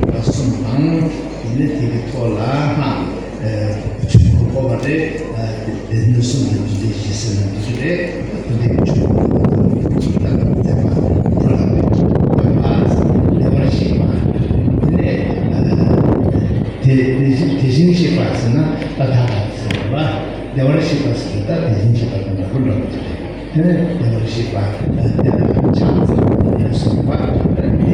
བ་གསུམ་དང་། དེ་ནས་དེ་གི་ཐོག་ལ་སྔགས་ཆོས་འཁོར་བསྐོར་བ་རེད། དེ་ནས་གསུམ་དང་རྒྱུད་སྡེ་བཞི་ཟེར་ན་འདི་ཚོ་རེད། དེ་འདྲའི་ཆོས་འཁོར་བསྐོར་བ་དང་ཚད་མ་འགྲོ་ལ་ཕན་པ་བདེ་བར་གཤེགས་པ། དེ་ནས་དེ་དེ་བཞིན་དེ་བཞིན་གཤེགས་པ་ཟེར་ན་ད་ད་ག་ཟེར་བ། བདེ་བར་གཤེགས་པ་ཟེར་ན་ད་དེ་བཞིན་གཤེགས་པ་དང་འདྲ་པོ་འདྲ་པོ་དེ་རེད། དེ་ནས་བདེ་བར་གཤེགས་པ་དེ་ལ་ཕྱག་འཚལ་ནས་གསུངས་པ། དེ་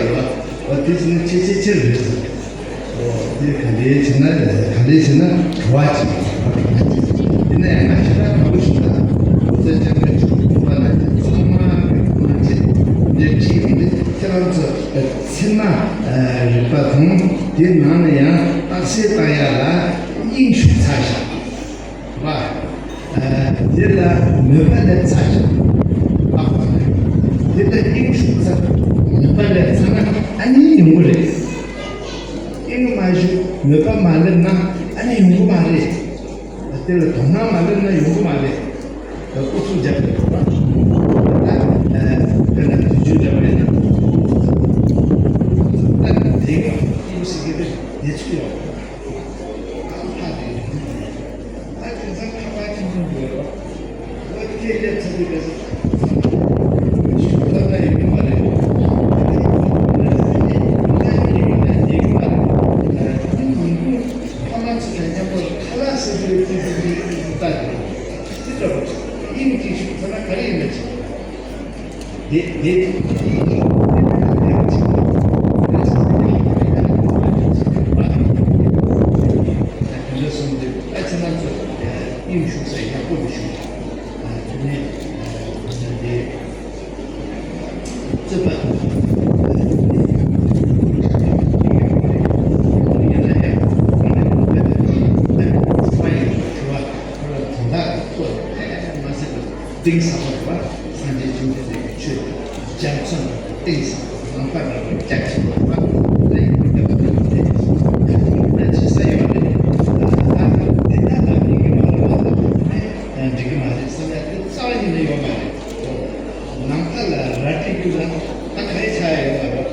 ཡོད་རེད་བ། འོ་དེ་བྱས་ན་ཆེ་ཆེ་ཆེར་རེད་ཟེར། འོ་དེ་ག་འདྲའི་བྱས་ན་ག་འདྲའི་བྱས་ན་བྲོ་བ་ཅིག་ཡིན་ན་ཡང་ང་ཞེ་དྲག་དགའ་པོ་ཞིག་དང་ཨོ་ཙི་ཅང་གི་ཅིག་ཡོད་པ་ན་ཚང་མ་གི་ཐུགས་སྣང་བྱེད་འདི་ཅིག་ཡིན་ཏེ་ཁྱེད་རང་ཚོ་ཚད་མ་རིག་པ་དང་དེའི་ནང་ནས་ཡང་རྟགས་གསལ་བཏང་ཡ་ལ་དབྱིངས་ཞུགས་ཚར་བཞག་བ། དེ་ལ་མོས་པ་སླེབས་ཚར་ཞིང་། ཨ་དེ་ལ་དབྱིངས་ཞུགས་ཚར། མོས་པ་སླེབས་ཚར་ན་ཨ་ནི་ཡོང་གི་རེད། དབྱིངས་མ་ཞུགས་མོས་པ་མ་སླེབས་ན་ཨ་ནི་ཡོང་གི་མ་རེད། དེ་ལ་དོ་སྣང་མ་སླེབས་ན་ཡོང་གི་མ་རེད། ཨུ་ཚུགས་རྒྱབ་ཡོད་པ། ད་དཔེར་ན་དུས་རྒྱུན་འདྲ་བ་ཡིན་ན། ད་དེ་ག་ཨུ་སི་ཀེ་དེ་དེ་ཚོ་ཡོད། ཨ་ཕ་དེ་ཡོད། ད་དེ་ཚོ་ཁ་པར་ཁྱིམ་ཚང་ཡོད་རོགས། ཨོ་དེ་ལས་ཚ་དེ་ག་ཚོད་ད་ད་ཡོད་མ་རེད། ད་ཡོད་མ་རེད། ད་ཡོད་མ་རེད། ད་ཡོད་མ་རེད། ད་ཡོད་མ་རེད། ཕ་མ་ཚོ་དང་མཉམ་པོ་ཁ་ལག་ཟ་དུས་ཏི་ཏི་ཏི་ཏི་ཏི་ལྟ་དེ་ལྟ་དགོས། དབྱིངས་གཅིག་ཞུགས་ཚར་ན་ག་རེ་ཡིན་ན་བྱེད། དེ་དེ་དེ་ཡིན་ནོ། དེ་ནི་ང་དེ་ལ་བྱེད་དགོས། དེ་ཚོ་དེ་ཡིན་ནོ། དེ་ལ་བྱེད་དགོས། དེ་འདྲ་སོང་དུས་ཨ་ཚེ་ང་ཚོ་དབྱིངས་ཞུགས་ས་ཡག་པོ་མི་ཞུགས། དེ་ནས་དེ། རྩོད་པ། གཏིང་ཟབ་པ་རེད་པ། སངས་རྒྱས་བཅོམ་ལྡན་འདས་ཀྱི་ཆོས་རྒྱ་མཚོ་ནང་གཏིང་ཟབ་པ་ནང་པ་རང་རང་རྒྱ་ཆེ་བ་རེད་པ། ད་ཡིན་པ་འདི་ལ་ནི་ད་ཅི་ས་ཡོད་རེད། ད་ད་དེ་ད་ལ་འགྲིག་གི་མ་རེད་པ། ད་འགྲིག་གི་མ་རེད་བསམ་ཡ་དེ་རྩ་བ་ཉིད་ནས་ཡོད་མ་རེད། ནང་པ་ལ་ར་སྤྲད་རྒྱུ་ལ་ད་ག་རེ་ཆགས་ཡ་ཡོད་མ་རེད།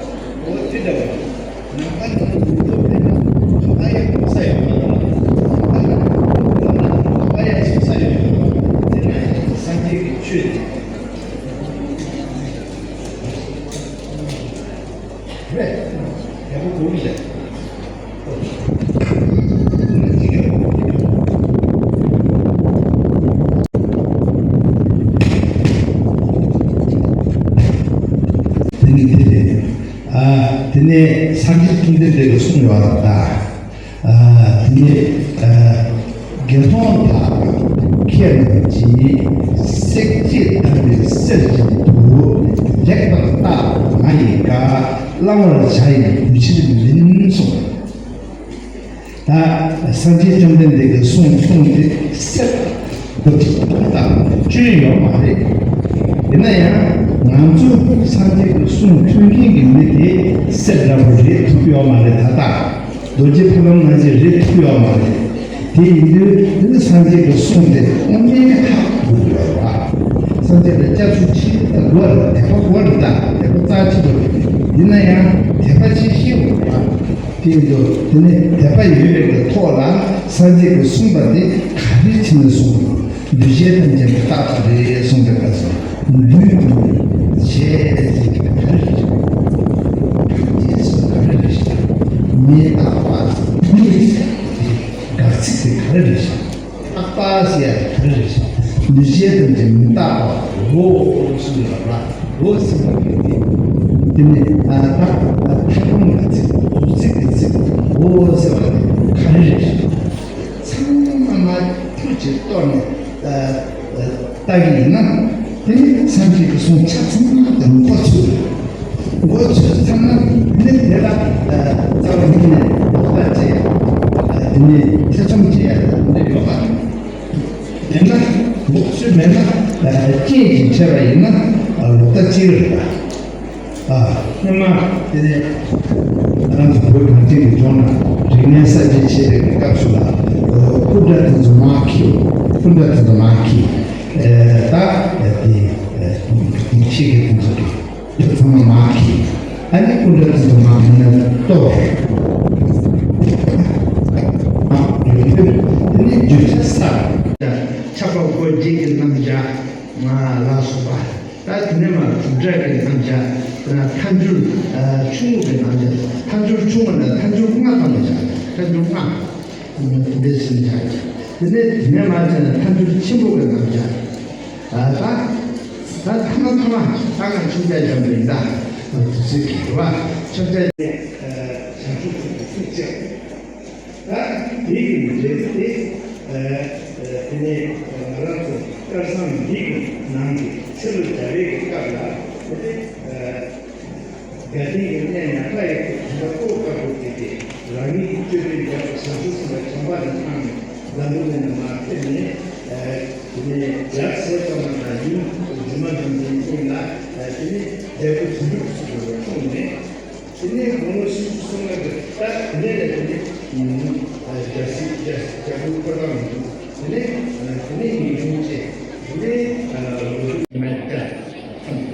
འོ་དེ་འདྲ་བ་རེད། ནང་པ་ལ་ནི་ལུགས་ལྡོག་མེད་ན་ག་པར་ཡང་གོམས་ས་ཡོད་མ་རེད། ནང་པ་ལ་ནི་ལུགས་ལྡོག་ན་ག་པར་ཡང་གོམས་ས་ཡོད་མ་རེད། དེ་ན་ཡང་སངས་རྒྱས་ཀྱི་ཆོས་དེ་རེད། ཡག་པོ་གོ་གི་རེད། དེ་ནི་དེ་རེད། ཨ། དེ་ནས་སངས་རྒྱས་བཅོམ་ལྡན་འདས་ཀྱིས་གསུངས་ཡོད་པ་ལ། ཨ། དེ་ནས། ཨ། དགེ་སློང་དག་ཁྱེད་རྣམས་ཀྱིས་བསྲེགས་བཅད་བརྡར་བའི་གསེར་བཞིན་དུ་ལེགས་པར་བརྟགས་པ་ང་ཡི་བཀའ་བླང་བར་བྱ་ཡི་གུས་ཕྱིར་མིན་གསུངས། ད་སངས་རྒྱས་བཅོམ་ལྡན་འདས་ཀྱི་གསུང་གསུངས་ཏེ་གསེར་རྡོ་རྗེ་ཐོག་ལྟ་བུ་སྐྱོན་ཡོད་མ་རེད། ཡིན་ན་ཡང་ང་ཚོ་སངས་རྒྱས་ཀྱི་གསུང་ཐོས་མཁན་གྱི་མི་དེ་གསེར་འདྲ་པོ་རེད་ཐུབ་ཡོད་མ་རེད། ད་ལྟ་རྡོ་རྗེ་ཕ་ལམ་ནང་བཞིན་རེད་ཐུབ་ཡོད་མ་རེད། དེ་ཡིན་དུས་འདི་ནི་སངས་རྒྱས་ཀྱི་གསུང་དེ་དངོས་གནས་ཧ་གོ་དགོས་པ། སངས་རྒྱས་ལ་སྐྱབས་སུ་མཆི་ད་དགོས་རེད། དད་པ་དགོས་རེད། ད་དད་པ་རྩ་ཆེ་དགོས་རེད། ཡིན་ན་ཡང་དད་པ་ཆེ་ཤེས་དགོས་པ། དེ་ཡིན་དུས་དེ་ནས་དད་པ་ཡོད་པའི་གི་ཐོག་ལ་སངས་རྒྱས་ཀྱིས་གསུངས་པ་དེ་ག་རེ་བྱས་ནས་གསུངས་པ། འདུས་བྱས་ཐམས་ཅད་མི་རྟག་པ་རེད་གསུངས་པའི་སྐབས་སུ་འདུས་ཀྱི་བྱས་ཟེར་གྱི་ག་རེ་རེད། རྒྱས་སུ་ག་རེ་རེད། མི་རྟག་པ་མི་ཟེར་དེ་དགག་ཚིག་དེ་ག་རེ་རེད། རྟག་པ་ཟེར་ཡ་དེ་ག་རེ་རེད། འདུས་བྱས་ཐམས་ཅད་མི་རྟག་པའོ་གསུངས་ཡོད་པ། འོ་ཟེར་བ་གི་དེ། དེ་ནས་ཨ་ད་ཐ་སྙད་ཀྱི་ཚིག་འོ་ཚིག་གི་ཚིག་འོ་ཟེར་བ་དེ་ག་རེ་རེད། ཚང་མ་མ་ཐུག་ཅིག་གཏོར་ནས་ཨ་ཨ་ལྟ་གི་ཡིན་ན། དེ་ནི་སངས་རྒྱས་ཀྱི་གསུང་ཆ་ཚང་མ་དེ་མགོ་ཚོས། མགོ་ཚོས་ཚང་མ་ནི་དེ་ལ་རྩ་བ་ཉིད་ནས་ལོག་ལྟ་བྱེད་ཡ། དེ་ནི་ཐེ་ཚོམ་བྱེད་ཡ་འདི་ཡོད་པ་མེད་ན། མགོ་ཚོས་མེད་ན་རྐྱེན་གྱིས་འཕྲད་པ་ཡིན་ན་ལོག་ལྟ་གཅིག་རེད་པ། ཨ། སྔོན་མ་དེ་ནས་ང་རང་ཚོ་བོད་གངས་ཅན་གྱི་ལྗོངས་ན་རིག་གནས་གསར་བརྗེ་བྱེད་པའི་སྐབས་སུ་ལ་སྐུ་འདྲ་དེ་ཚོ་མར་འཁྱེར། སྐུ་འདྲ་དེ་ཚོ་མར་འཁྱེར། ད་དེ་ཤེས་མཁན་དེ་ཚོ་གི་ཚང་མ་མར་འཁྱེར། ཨ་ནི་སྐུ་འདྲ་དེ་ཚོ་མར་མེ་ནང་གཏོར། དེ་ནས་བརྗོད་བྱ་གསར། ཆགས་པ་སྒོ་འབྱེད་ཀྱི་རྣམ་གཞག་ལ་སོགས་པ། ད་དེ་ནས་མར་དྲུག་སྒྲ་གི་རྣམ་གཞག་མཐའ་འགྱུར་ཆུང་ངུ་གི་རྣམ་གཞག་མཐའ་འགྱུར་ཆུང་ངུ་ན་མཐའ་འགྱུར་ལྔ་ཙམ་བཞག་མཐའ་འགྱུར་ལྔ། འདི་ཟིན་བཞག་དེ་ནས་དེ་ནས་མར་བྱས་ན་མཐའ་འགྱུར་ཆེན་པོ་གི་རྣམ་གཞག་ད་ད་ཐ་མ་ཐ་མ་ད་ང་ཆུང་ཆ་འཇམ་པོ་ཡིན། ད་དུས་ཚོད་ཀྱི་རེ་བ་ཆུང་ཆ། བྱང་ཆུབ་ཀྱི་ཐུགས་བསྐྱེད། ད་དེ་ཡི་འབྲས་བུ་དེ། ཨ། ཨ། དེ་ནས་ང་རང་ཚོ་སྐལ་བཟང་འདི་གི་ནང་གི་ཚེ་ལོ་བརྒྱ་རེ་གི་སྐབས་ལ་དེ་ནས། ཨ། དགའ་ལྡན་གྱི་གནས་ཉག་ཕྲ་ཡི་དོན་དག་ལྟོ་དཀར་པོ་དེ་དེ་རང་ཉིད་ཀྱི་སྤྱོད་པའི་རྒྱབ་ཏུ་བྱང་ཆུབ་སེམས་དཔའ་བྱམས་པ་ནས་བཏང་ནས་ལམ་ལུགས་ནས་མར་ཕེབས་ནས། ཨ། དེ་ནས་ཡབ་སྲས་པདྨ་དང་ཡུམ་སྒྱུ་མ་ལྷ་མཛེས་གཉིས་ལ། ཨ། དེ་ནས་འབྲས་བུ་དོན་གྲུབ་སུ་འགྲོ་བར་གསུངས་ནས། དེ་ནས་དགུང་ལོ་སུམ་ཅུ་སོ་ལྔ་གི་ད་དེ་ནས་ལས་དེ་ནས་རྒྱལ་སྲིད་རྒྱལ་རྒྱལ་པོའི་འཁོར་ལམ་མི་འདུག་དེ་ནས་དེ་ནས་ངེས་འབྱུང་སྐྱེས། དེ་ནས་ལོ་རྒྱུས་མེད་ཀྱང་མཚམས་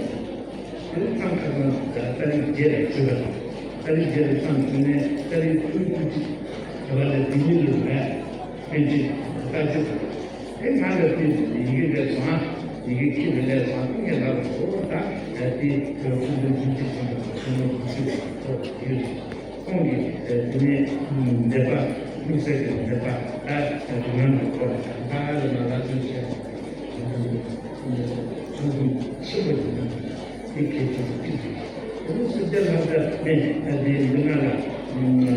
སུ། དེ་ནས་མཚམས་ཁག་ནང་ཏ་རིག་བརྒྱད་ལ་བཅུ་པ་དང་། ཏ་རིག་བརྒྱད་ལ་མཚམས་བཅུ་ནས་ཏ་རིག་དྲུག་དྲུག་གཅིག་བར་ལ་དེ་ཉིད་ལུགས་ལ་པཎ་ཆེན་ལྟ་སྤྱོད་དང་། དེ་ང་ལ་དེ་ཡི་གེ་ལས་བཟང་། ཡི་གེ་ཁྱི་ལ་ལས་བཟང་། དེ་ངས་ལབ་པ་འོ་ད་དེ་ཁོང་ཚོ་དྲུག་གཅིག་ཚང་མ་ཁོང་ཚོ་དྲུག་གཅིག་ཐོག་ཡོད། ཁོང་གིས་དེ་ནས་འདོད་པ། དམིགས་བསལ་གྱི་འདོད་པ་ད་རིགས་ལམ་གྱི་སྐོར་ལ་ད་ལ་ན་ལ་ཚོད་བཤད། ཚང་ཚང་ཆེན་པོ་ཡིན་ན་དེ་གལ་ཆེན་པོ་གཅིག་རེད། དེ་ནི་སྲིད་རྒྱལ་ལྷ་མཛངས་ནས་དེ་འདི་ང་ལ་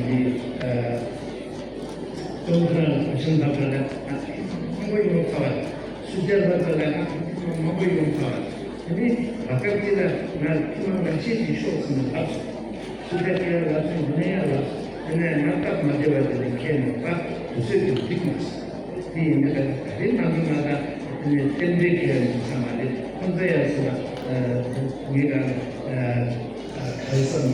འདི་ཙོང་ཁ་བ་ཤིང་ཐབ་ལ་མང་པོ་ཡོང་ཚར་བ། སྲིད་རྒྱལ་ལྷ་མཛངས་ལ་ང་མང་པོ་ཡོང་ཚར་བ། དེ་ནི་བར་སྐབས་ཅིག་ལ་ང་ཐུན་མོང་ལ་ཤེས་ཀྱི་ཤོག་ཟེར་ནས་ལབ་སོང་། སུ་དེ་ཁྱེད་ལ་ཚོད་འདི་ནས་ཡང་ལ། དེ་ནས་ང་སྟབས་མ་བདེ་བ་དེ་ལས་ཁྱེད་ནས་ད་དུས་ཚོད་དུ་འགྲིག་མ་སོང་། དེ་ཡིན་ན་ད་རེས་ང་ཚོ་ང་དང་དེ་ནས་རྟེན་འབྲེལ་ཁྱེད་ནས་ཚང་མ་རེད། ཁོང་ཚོ་ཡང་སུ་ལ་ངེད་ཀ་ག་རེ་བསམ་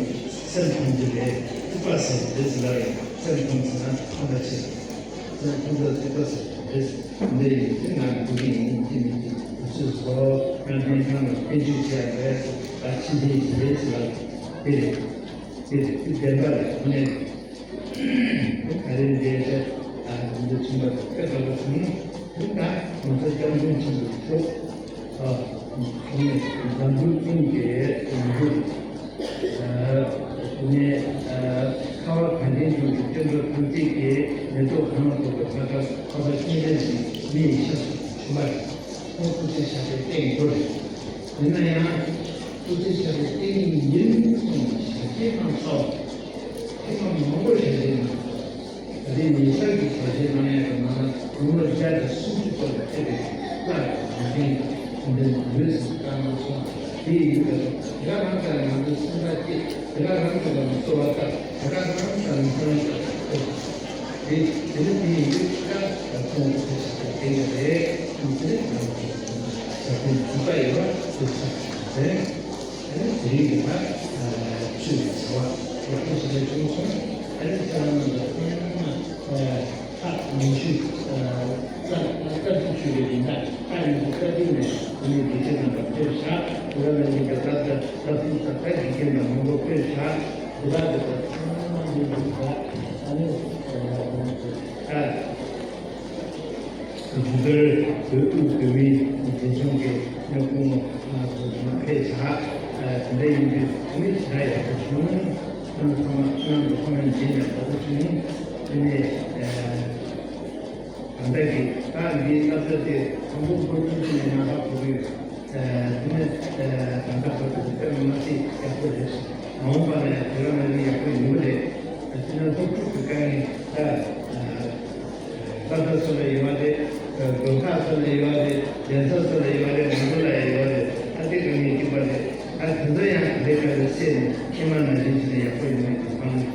སེམས་ཁོང་ཚོ་རེད། ཐུག་པ་ཟེར་དེ་ཚོ་ལ་ཡང་སེམས་ཁོང་ཚོ་ན་ཁོང་ཚོ་ཆེ། སེམས་ཁོང་ཚོ་ཐུག་པ་ཟེར་དེ་འདི་ཡིན་དེ་ང་འགྲོ་གི་ཡིན། དེ་མིན་དེ་དུས་ཚོད་བཟོ་ང་གདན་ཁང་ལ་སྐད་ཆ་བྱས་རེད། ད་ཕྱི་འཐེན་རེད་ཟེར་ལ་དེ་རེད། དེ་དེ་བདེན་པ་རེད། ཁོ་ནས་ད་རེས་འདས་ཟེར་ད་འདི་ཚུན་པ་དེ་དགའ་པོ་བྱུང་། དེ་ད་ང་ཚོ་སྐྱབས་མགོན་ཆེན་པོ་ཁོ་ཁོ་ནས་འཛམ་བུའི་གླིང་གི་འགྲོ་ནས་ཁ་བ་གངས་ཅན་ལྗོངས་ཀྱི་སྐྱབས་འགྲོ་ཐམས་ཅད་ཀྱི་མེ་ཏོག་གང་ལ་ཐོགས་པའི་ཕ་ཁ་ཕ་ཁ་སྐྱེས་ལས་ཀྱི་མི་ཡི་ཤ་ཚུགས་ཆུ་མ་རེད། ཁོང་ཐུགས་རྗེ་ཆེ་ཞེས་བསྟན་དགོས་རེད། ཡིན་ན་ཡང་། ཐུགས་རྗེ་ཆེ་ཞེས་བསྟན་ཡིན་གསུངས་ཞལ་བཞེས་གནང་སོང་། ཐེངས་མ་མང་པོ་ཞལ་བཞེས་གནང་སོང་། ད་རེས་ཉེ་ཆར་གྱི་ཞལ་བཞེས་གནང་ཡག་གི་ནང་ལ་དགུང་ལོ་བརྒྱ་དང་སུམ་ཅུ་སྐོར་ལ་ཕེབས་པའི་བླ་ཡི་གོང་ཆེན་འདི་ལུས་སུ་བཀའ་གནང་སོང་། དེ་ཡིན་པས་དེ་ག་རང་ལྟར་ང་ཚོའི་སེམས་པ་སྐྱིད། དེ་ག་རང་ལྟར་ང་ཚོ་བ་ལྟར། དེ་ག་རང་ལྟར་ང་ཚོ་བ་ལྟར། དེ་དེ་ནི་དེ་ཡིན་དུས་ཀ་ཁོང་དུ་ཆ་དེ་དེ་ཡོད་རེད། དེ་ནི་ང་ཚོ་ས་ཁུལ་འཛུགས་པ་ཡོད་པ་དེ་ཆགས་རེད། དེ་ནི་དེ་རིང་གི་ད་ཆོས་ཀྱི་བྱ་བ་ཡག་པོ་ཞིག་ལས་བྱུང་སོང་། དེ་ནི་ཁྱེད་རང་རྣམས་ལ་ཚང་མ་ད་ཉི་ཤུ་ཙམ་ཙམ་ཞུ་རྒྱུ་ཡིན་ན། ད་ཉི་ཤུ་རྩ་བདུན་ནས་དེ་ནི་དགེ་ཆེ་རྣམ་པ་ཕེབས་ཤག་དེ་ལ་ལས་ཀྱི་ད་ད་ད་ད་ད་དགེ་རྒན་དང་མང་པོ་ཕེབས་ཤག་དེ་དག་དེ་དག་ཚང་མ་འདི་འདུག་ད། ཨ་ནི་ཨ་ད་ཇུ་ཏར་བོད་དབུས་བོད་མིའི་མཛེས་ལྗོངས་ཀྱི་སྨྱུག་ཁུང་ང་ཚོ་མ་ཕེབས་ཤག་དེ་འདྲ་ཡིན་དུས་དེ་ནི་ཇི་འདྲ་ཡག་པོ་བྱུང་། ཁོང་ཚང་མ་ཁྱེད་རང་ཚོ་ཁོང་རྣམས་མཇལ་ནས་དགའ་པོ་བྱུང་། དེ་ནས་ད་ལྟ་གི་ད་འདིའི་སློབ་གྲྭ་དེ་དང་པོ་འགོ་ཚུགས་དུས་ནས་ང་ཧ་གོ་གི་ཡོད། དེ་ནས་ད་ལྟ་བར་དུ་དཔེ་མ་སྲིད་ཡག་པོ་རེད། མ་འོངས་པ་ལ་ཡང་དེ་ག་ནང་བཞིན་ཡག་པོ་ཡོང་གི་རེད། དེ་ནས་སློབ་ཕྲུག་གི་དཀའ་ངལ་ད་ས་ཁ་སོགས་ལ་ཡོད་པ་རེད། དགོན་ཁག་སོགས་ལ་ཡོད་པ་རེད། གདན་ས་སོགས་ལ་ཡོད་པ་རེད། ང་ཚོ་ལ་ཡང་ཡོད་པ་རེད། ད་དེ་དཀའ་ངལ་གཅིག་པ་རེད། ད་དེ་ཚོ་ཡང་ལས་ཀ་ལ་སེལ་ནས་ཁྱེད་མ་ནང་བཞིན་བྱས་ནས་ཡག་པོ་ཡོང་བའི་དུས་ཚང་ལ།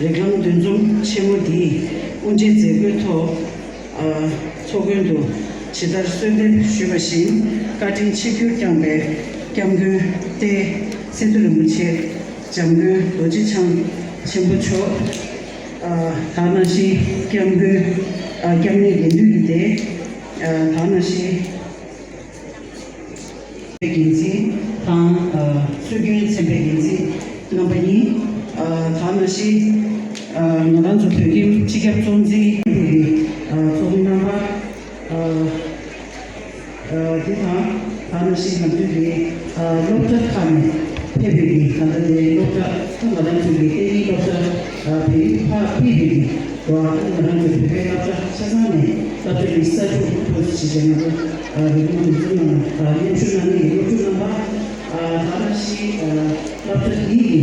རེག་ལམ་འདུ་འཛོམས་ཆེན་མོ་འདིའི་དབུ་འབྱེད་མཛད་སྒོའི་ཐོག་ཚོགས་མགོན་དུ་ཇི་ལྟར་གསོལ་འདེབས་ཞུས་པ་བཞིན་བཀའ་དྲིན་ཆིབས་བསྒྱུར་བསྐྱངས་པའི་སྐྱབས་མགོན་ཏེ་སི་ཏུ་རིན་པོ་ཆེ། འཇམ་མགོན་རྡོ་རྗེ་འཆང་ཆེན་པོ་མཆོག་ད་ག་ནང་བཞིན་སྐྱབས་མགོན་སྐྱབས་གནས་དགེ་འདུན་གྱི་སྡེ། ད་ག་ནང་བཞིན་འགན་འཛིན་དང་སྲོལ་རྒྱུན་ཚན་པའི་འགན་འཛིན་རྣམ་པ་གཉིས། ད་ག་ནང་བཞིན་ང་རང་ཚོ་བོད་ཁྱིམ་སྤྱི་ཁྱབ་གཙོ་འཛིན་ཚོགས་མི་རྣམ་པ། དེ་དང་ད་ག་ནང་བཞིན་ང་ཚོའི་གི་སློབ་གྲྭ་ཁག་ནས་ཕེབས་པའི་གི་ད་ལྟ་དེ་སློབ་གྲྭ་ད་ང་རང་ཚོའི་གི་ཏེ་རིང་སློབ་གྲྭ་བོད་ཡིག་ཕ་ཕི་རི་གི་བ་ད་ང་རང་ཚོའི་བོད་པའི་སློབ་གྲྭ་ཆ་ཚང་ནས་སློབ་གྲྭ་གི་ས་ཁུག་ཐོག་ཅིག་བྱས་ང་ཚོ་རིག་གནས་འཛིན་གྲྭ་ནང་མཉམ་ཞུགས་གནང་མཁན་གྱི་སློབ་ཕྲུག་རྣམ་པ། ད་ག་ནང་བཞིན་སློབ་གྲྭ་འདི་གི་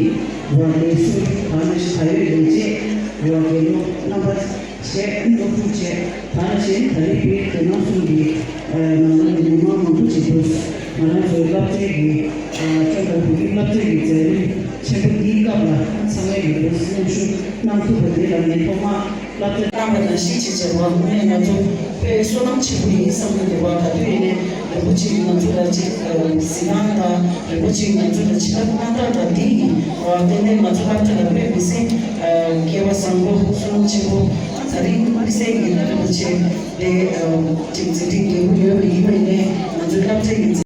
བ་ལས་སུ་ད་ག་ནང་བཞིན་ད་ཡོད་ལས་བྱེད་བ་དགེ་སློབ་རྣམ་པ། བྱས་སློབ་ཕྲུག་བྱས་ད་ག་ནང་བཞིན་ད་རེས་པའི་དེ་སྣང་གསུམ་གྱི་ནང་ལ་མི་མང་མང་པོ་ཅིག་འདུག་ང་རང་ཚོའི་སློབ་གྲྭའི་གི་ཨ་ཁྱོད་ལ་བོད་ཀྱི་སློབ་གྲྭའི་གི་མཛད་རིམ་ཆེན་པོ་འདིའི་སྐབས་ལ་ཚང་མས་གི་འདུག་མཉམ་ཞུགས་གནང་ཐུབ་པ་དེ་ལ་ངས་ཐོག་མར་བསླབ་བྱ་བཏང་བ་དང་གཞིས་བྱེས་བྱེས་པ་ངོས་ནས་ང་ཚོ་དཔེ་བསོད་ནམས་ཆེན་པོ་ཡིན་བསམ་གྱི་འདུག་བ། ག་དུས་ཡིན་ནའི་རིན་པོ་ཆེས་ང་ཚོ་ལ་ཅིག་གཟིགས་སྣང་དང་རིན་པོ་ཆེས་ང་ཚོ་ལ་བྱིན་རླབས་གནང་སྟངས་དང་འདི་ཡིན་བ། ཏན་ཏན་ང་ཚོ་བསླབ་བྱ་ལ་དཔེ་མི་སྲིད་སྐལ་བ་བཟང་པོ་བསོད་ནམས་ཆེན་པོ་ད་རིང་དམིགས་བསལ་གྱི་རིན་པོ་ཆེ་དེ་ཅིག་མཛད་འཕྲིན་རྒྱས་པོ་ཡོད་པ་ཡིན་པ་ཡིན་ནའི་ང་ཚོའི་བསླབ་བྱ་ཡིན།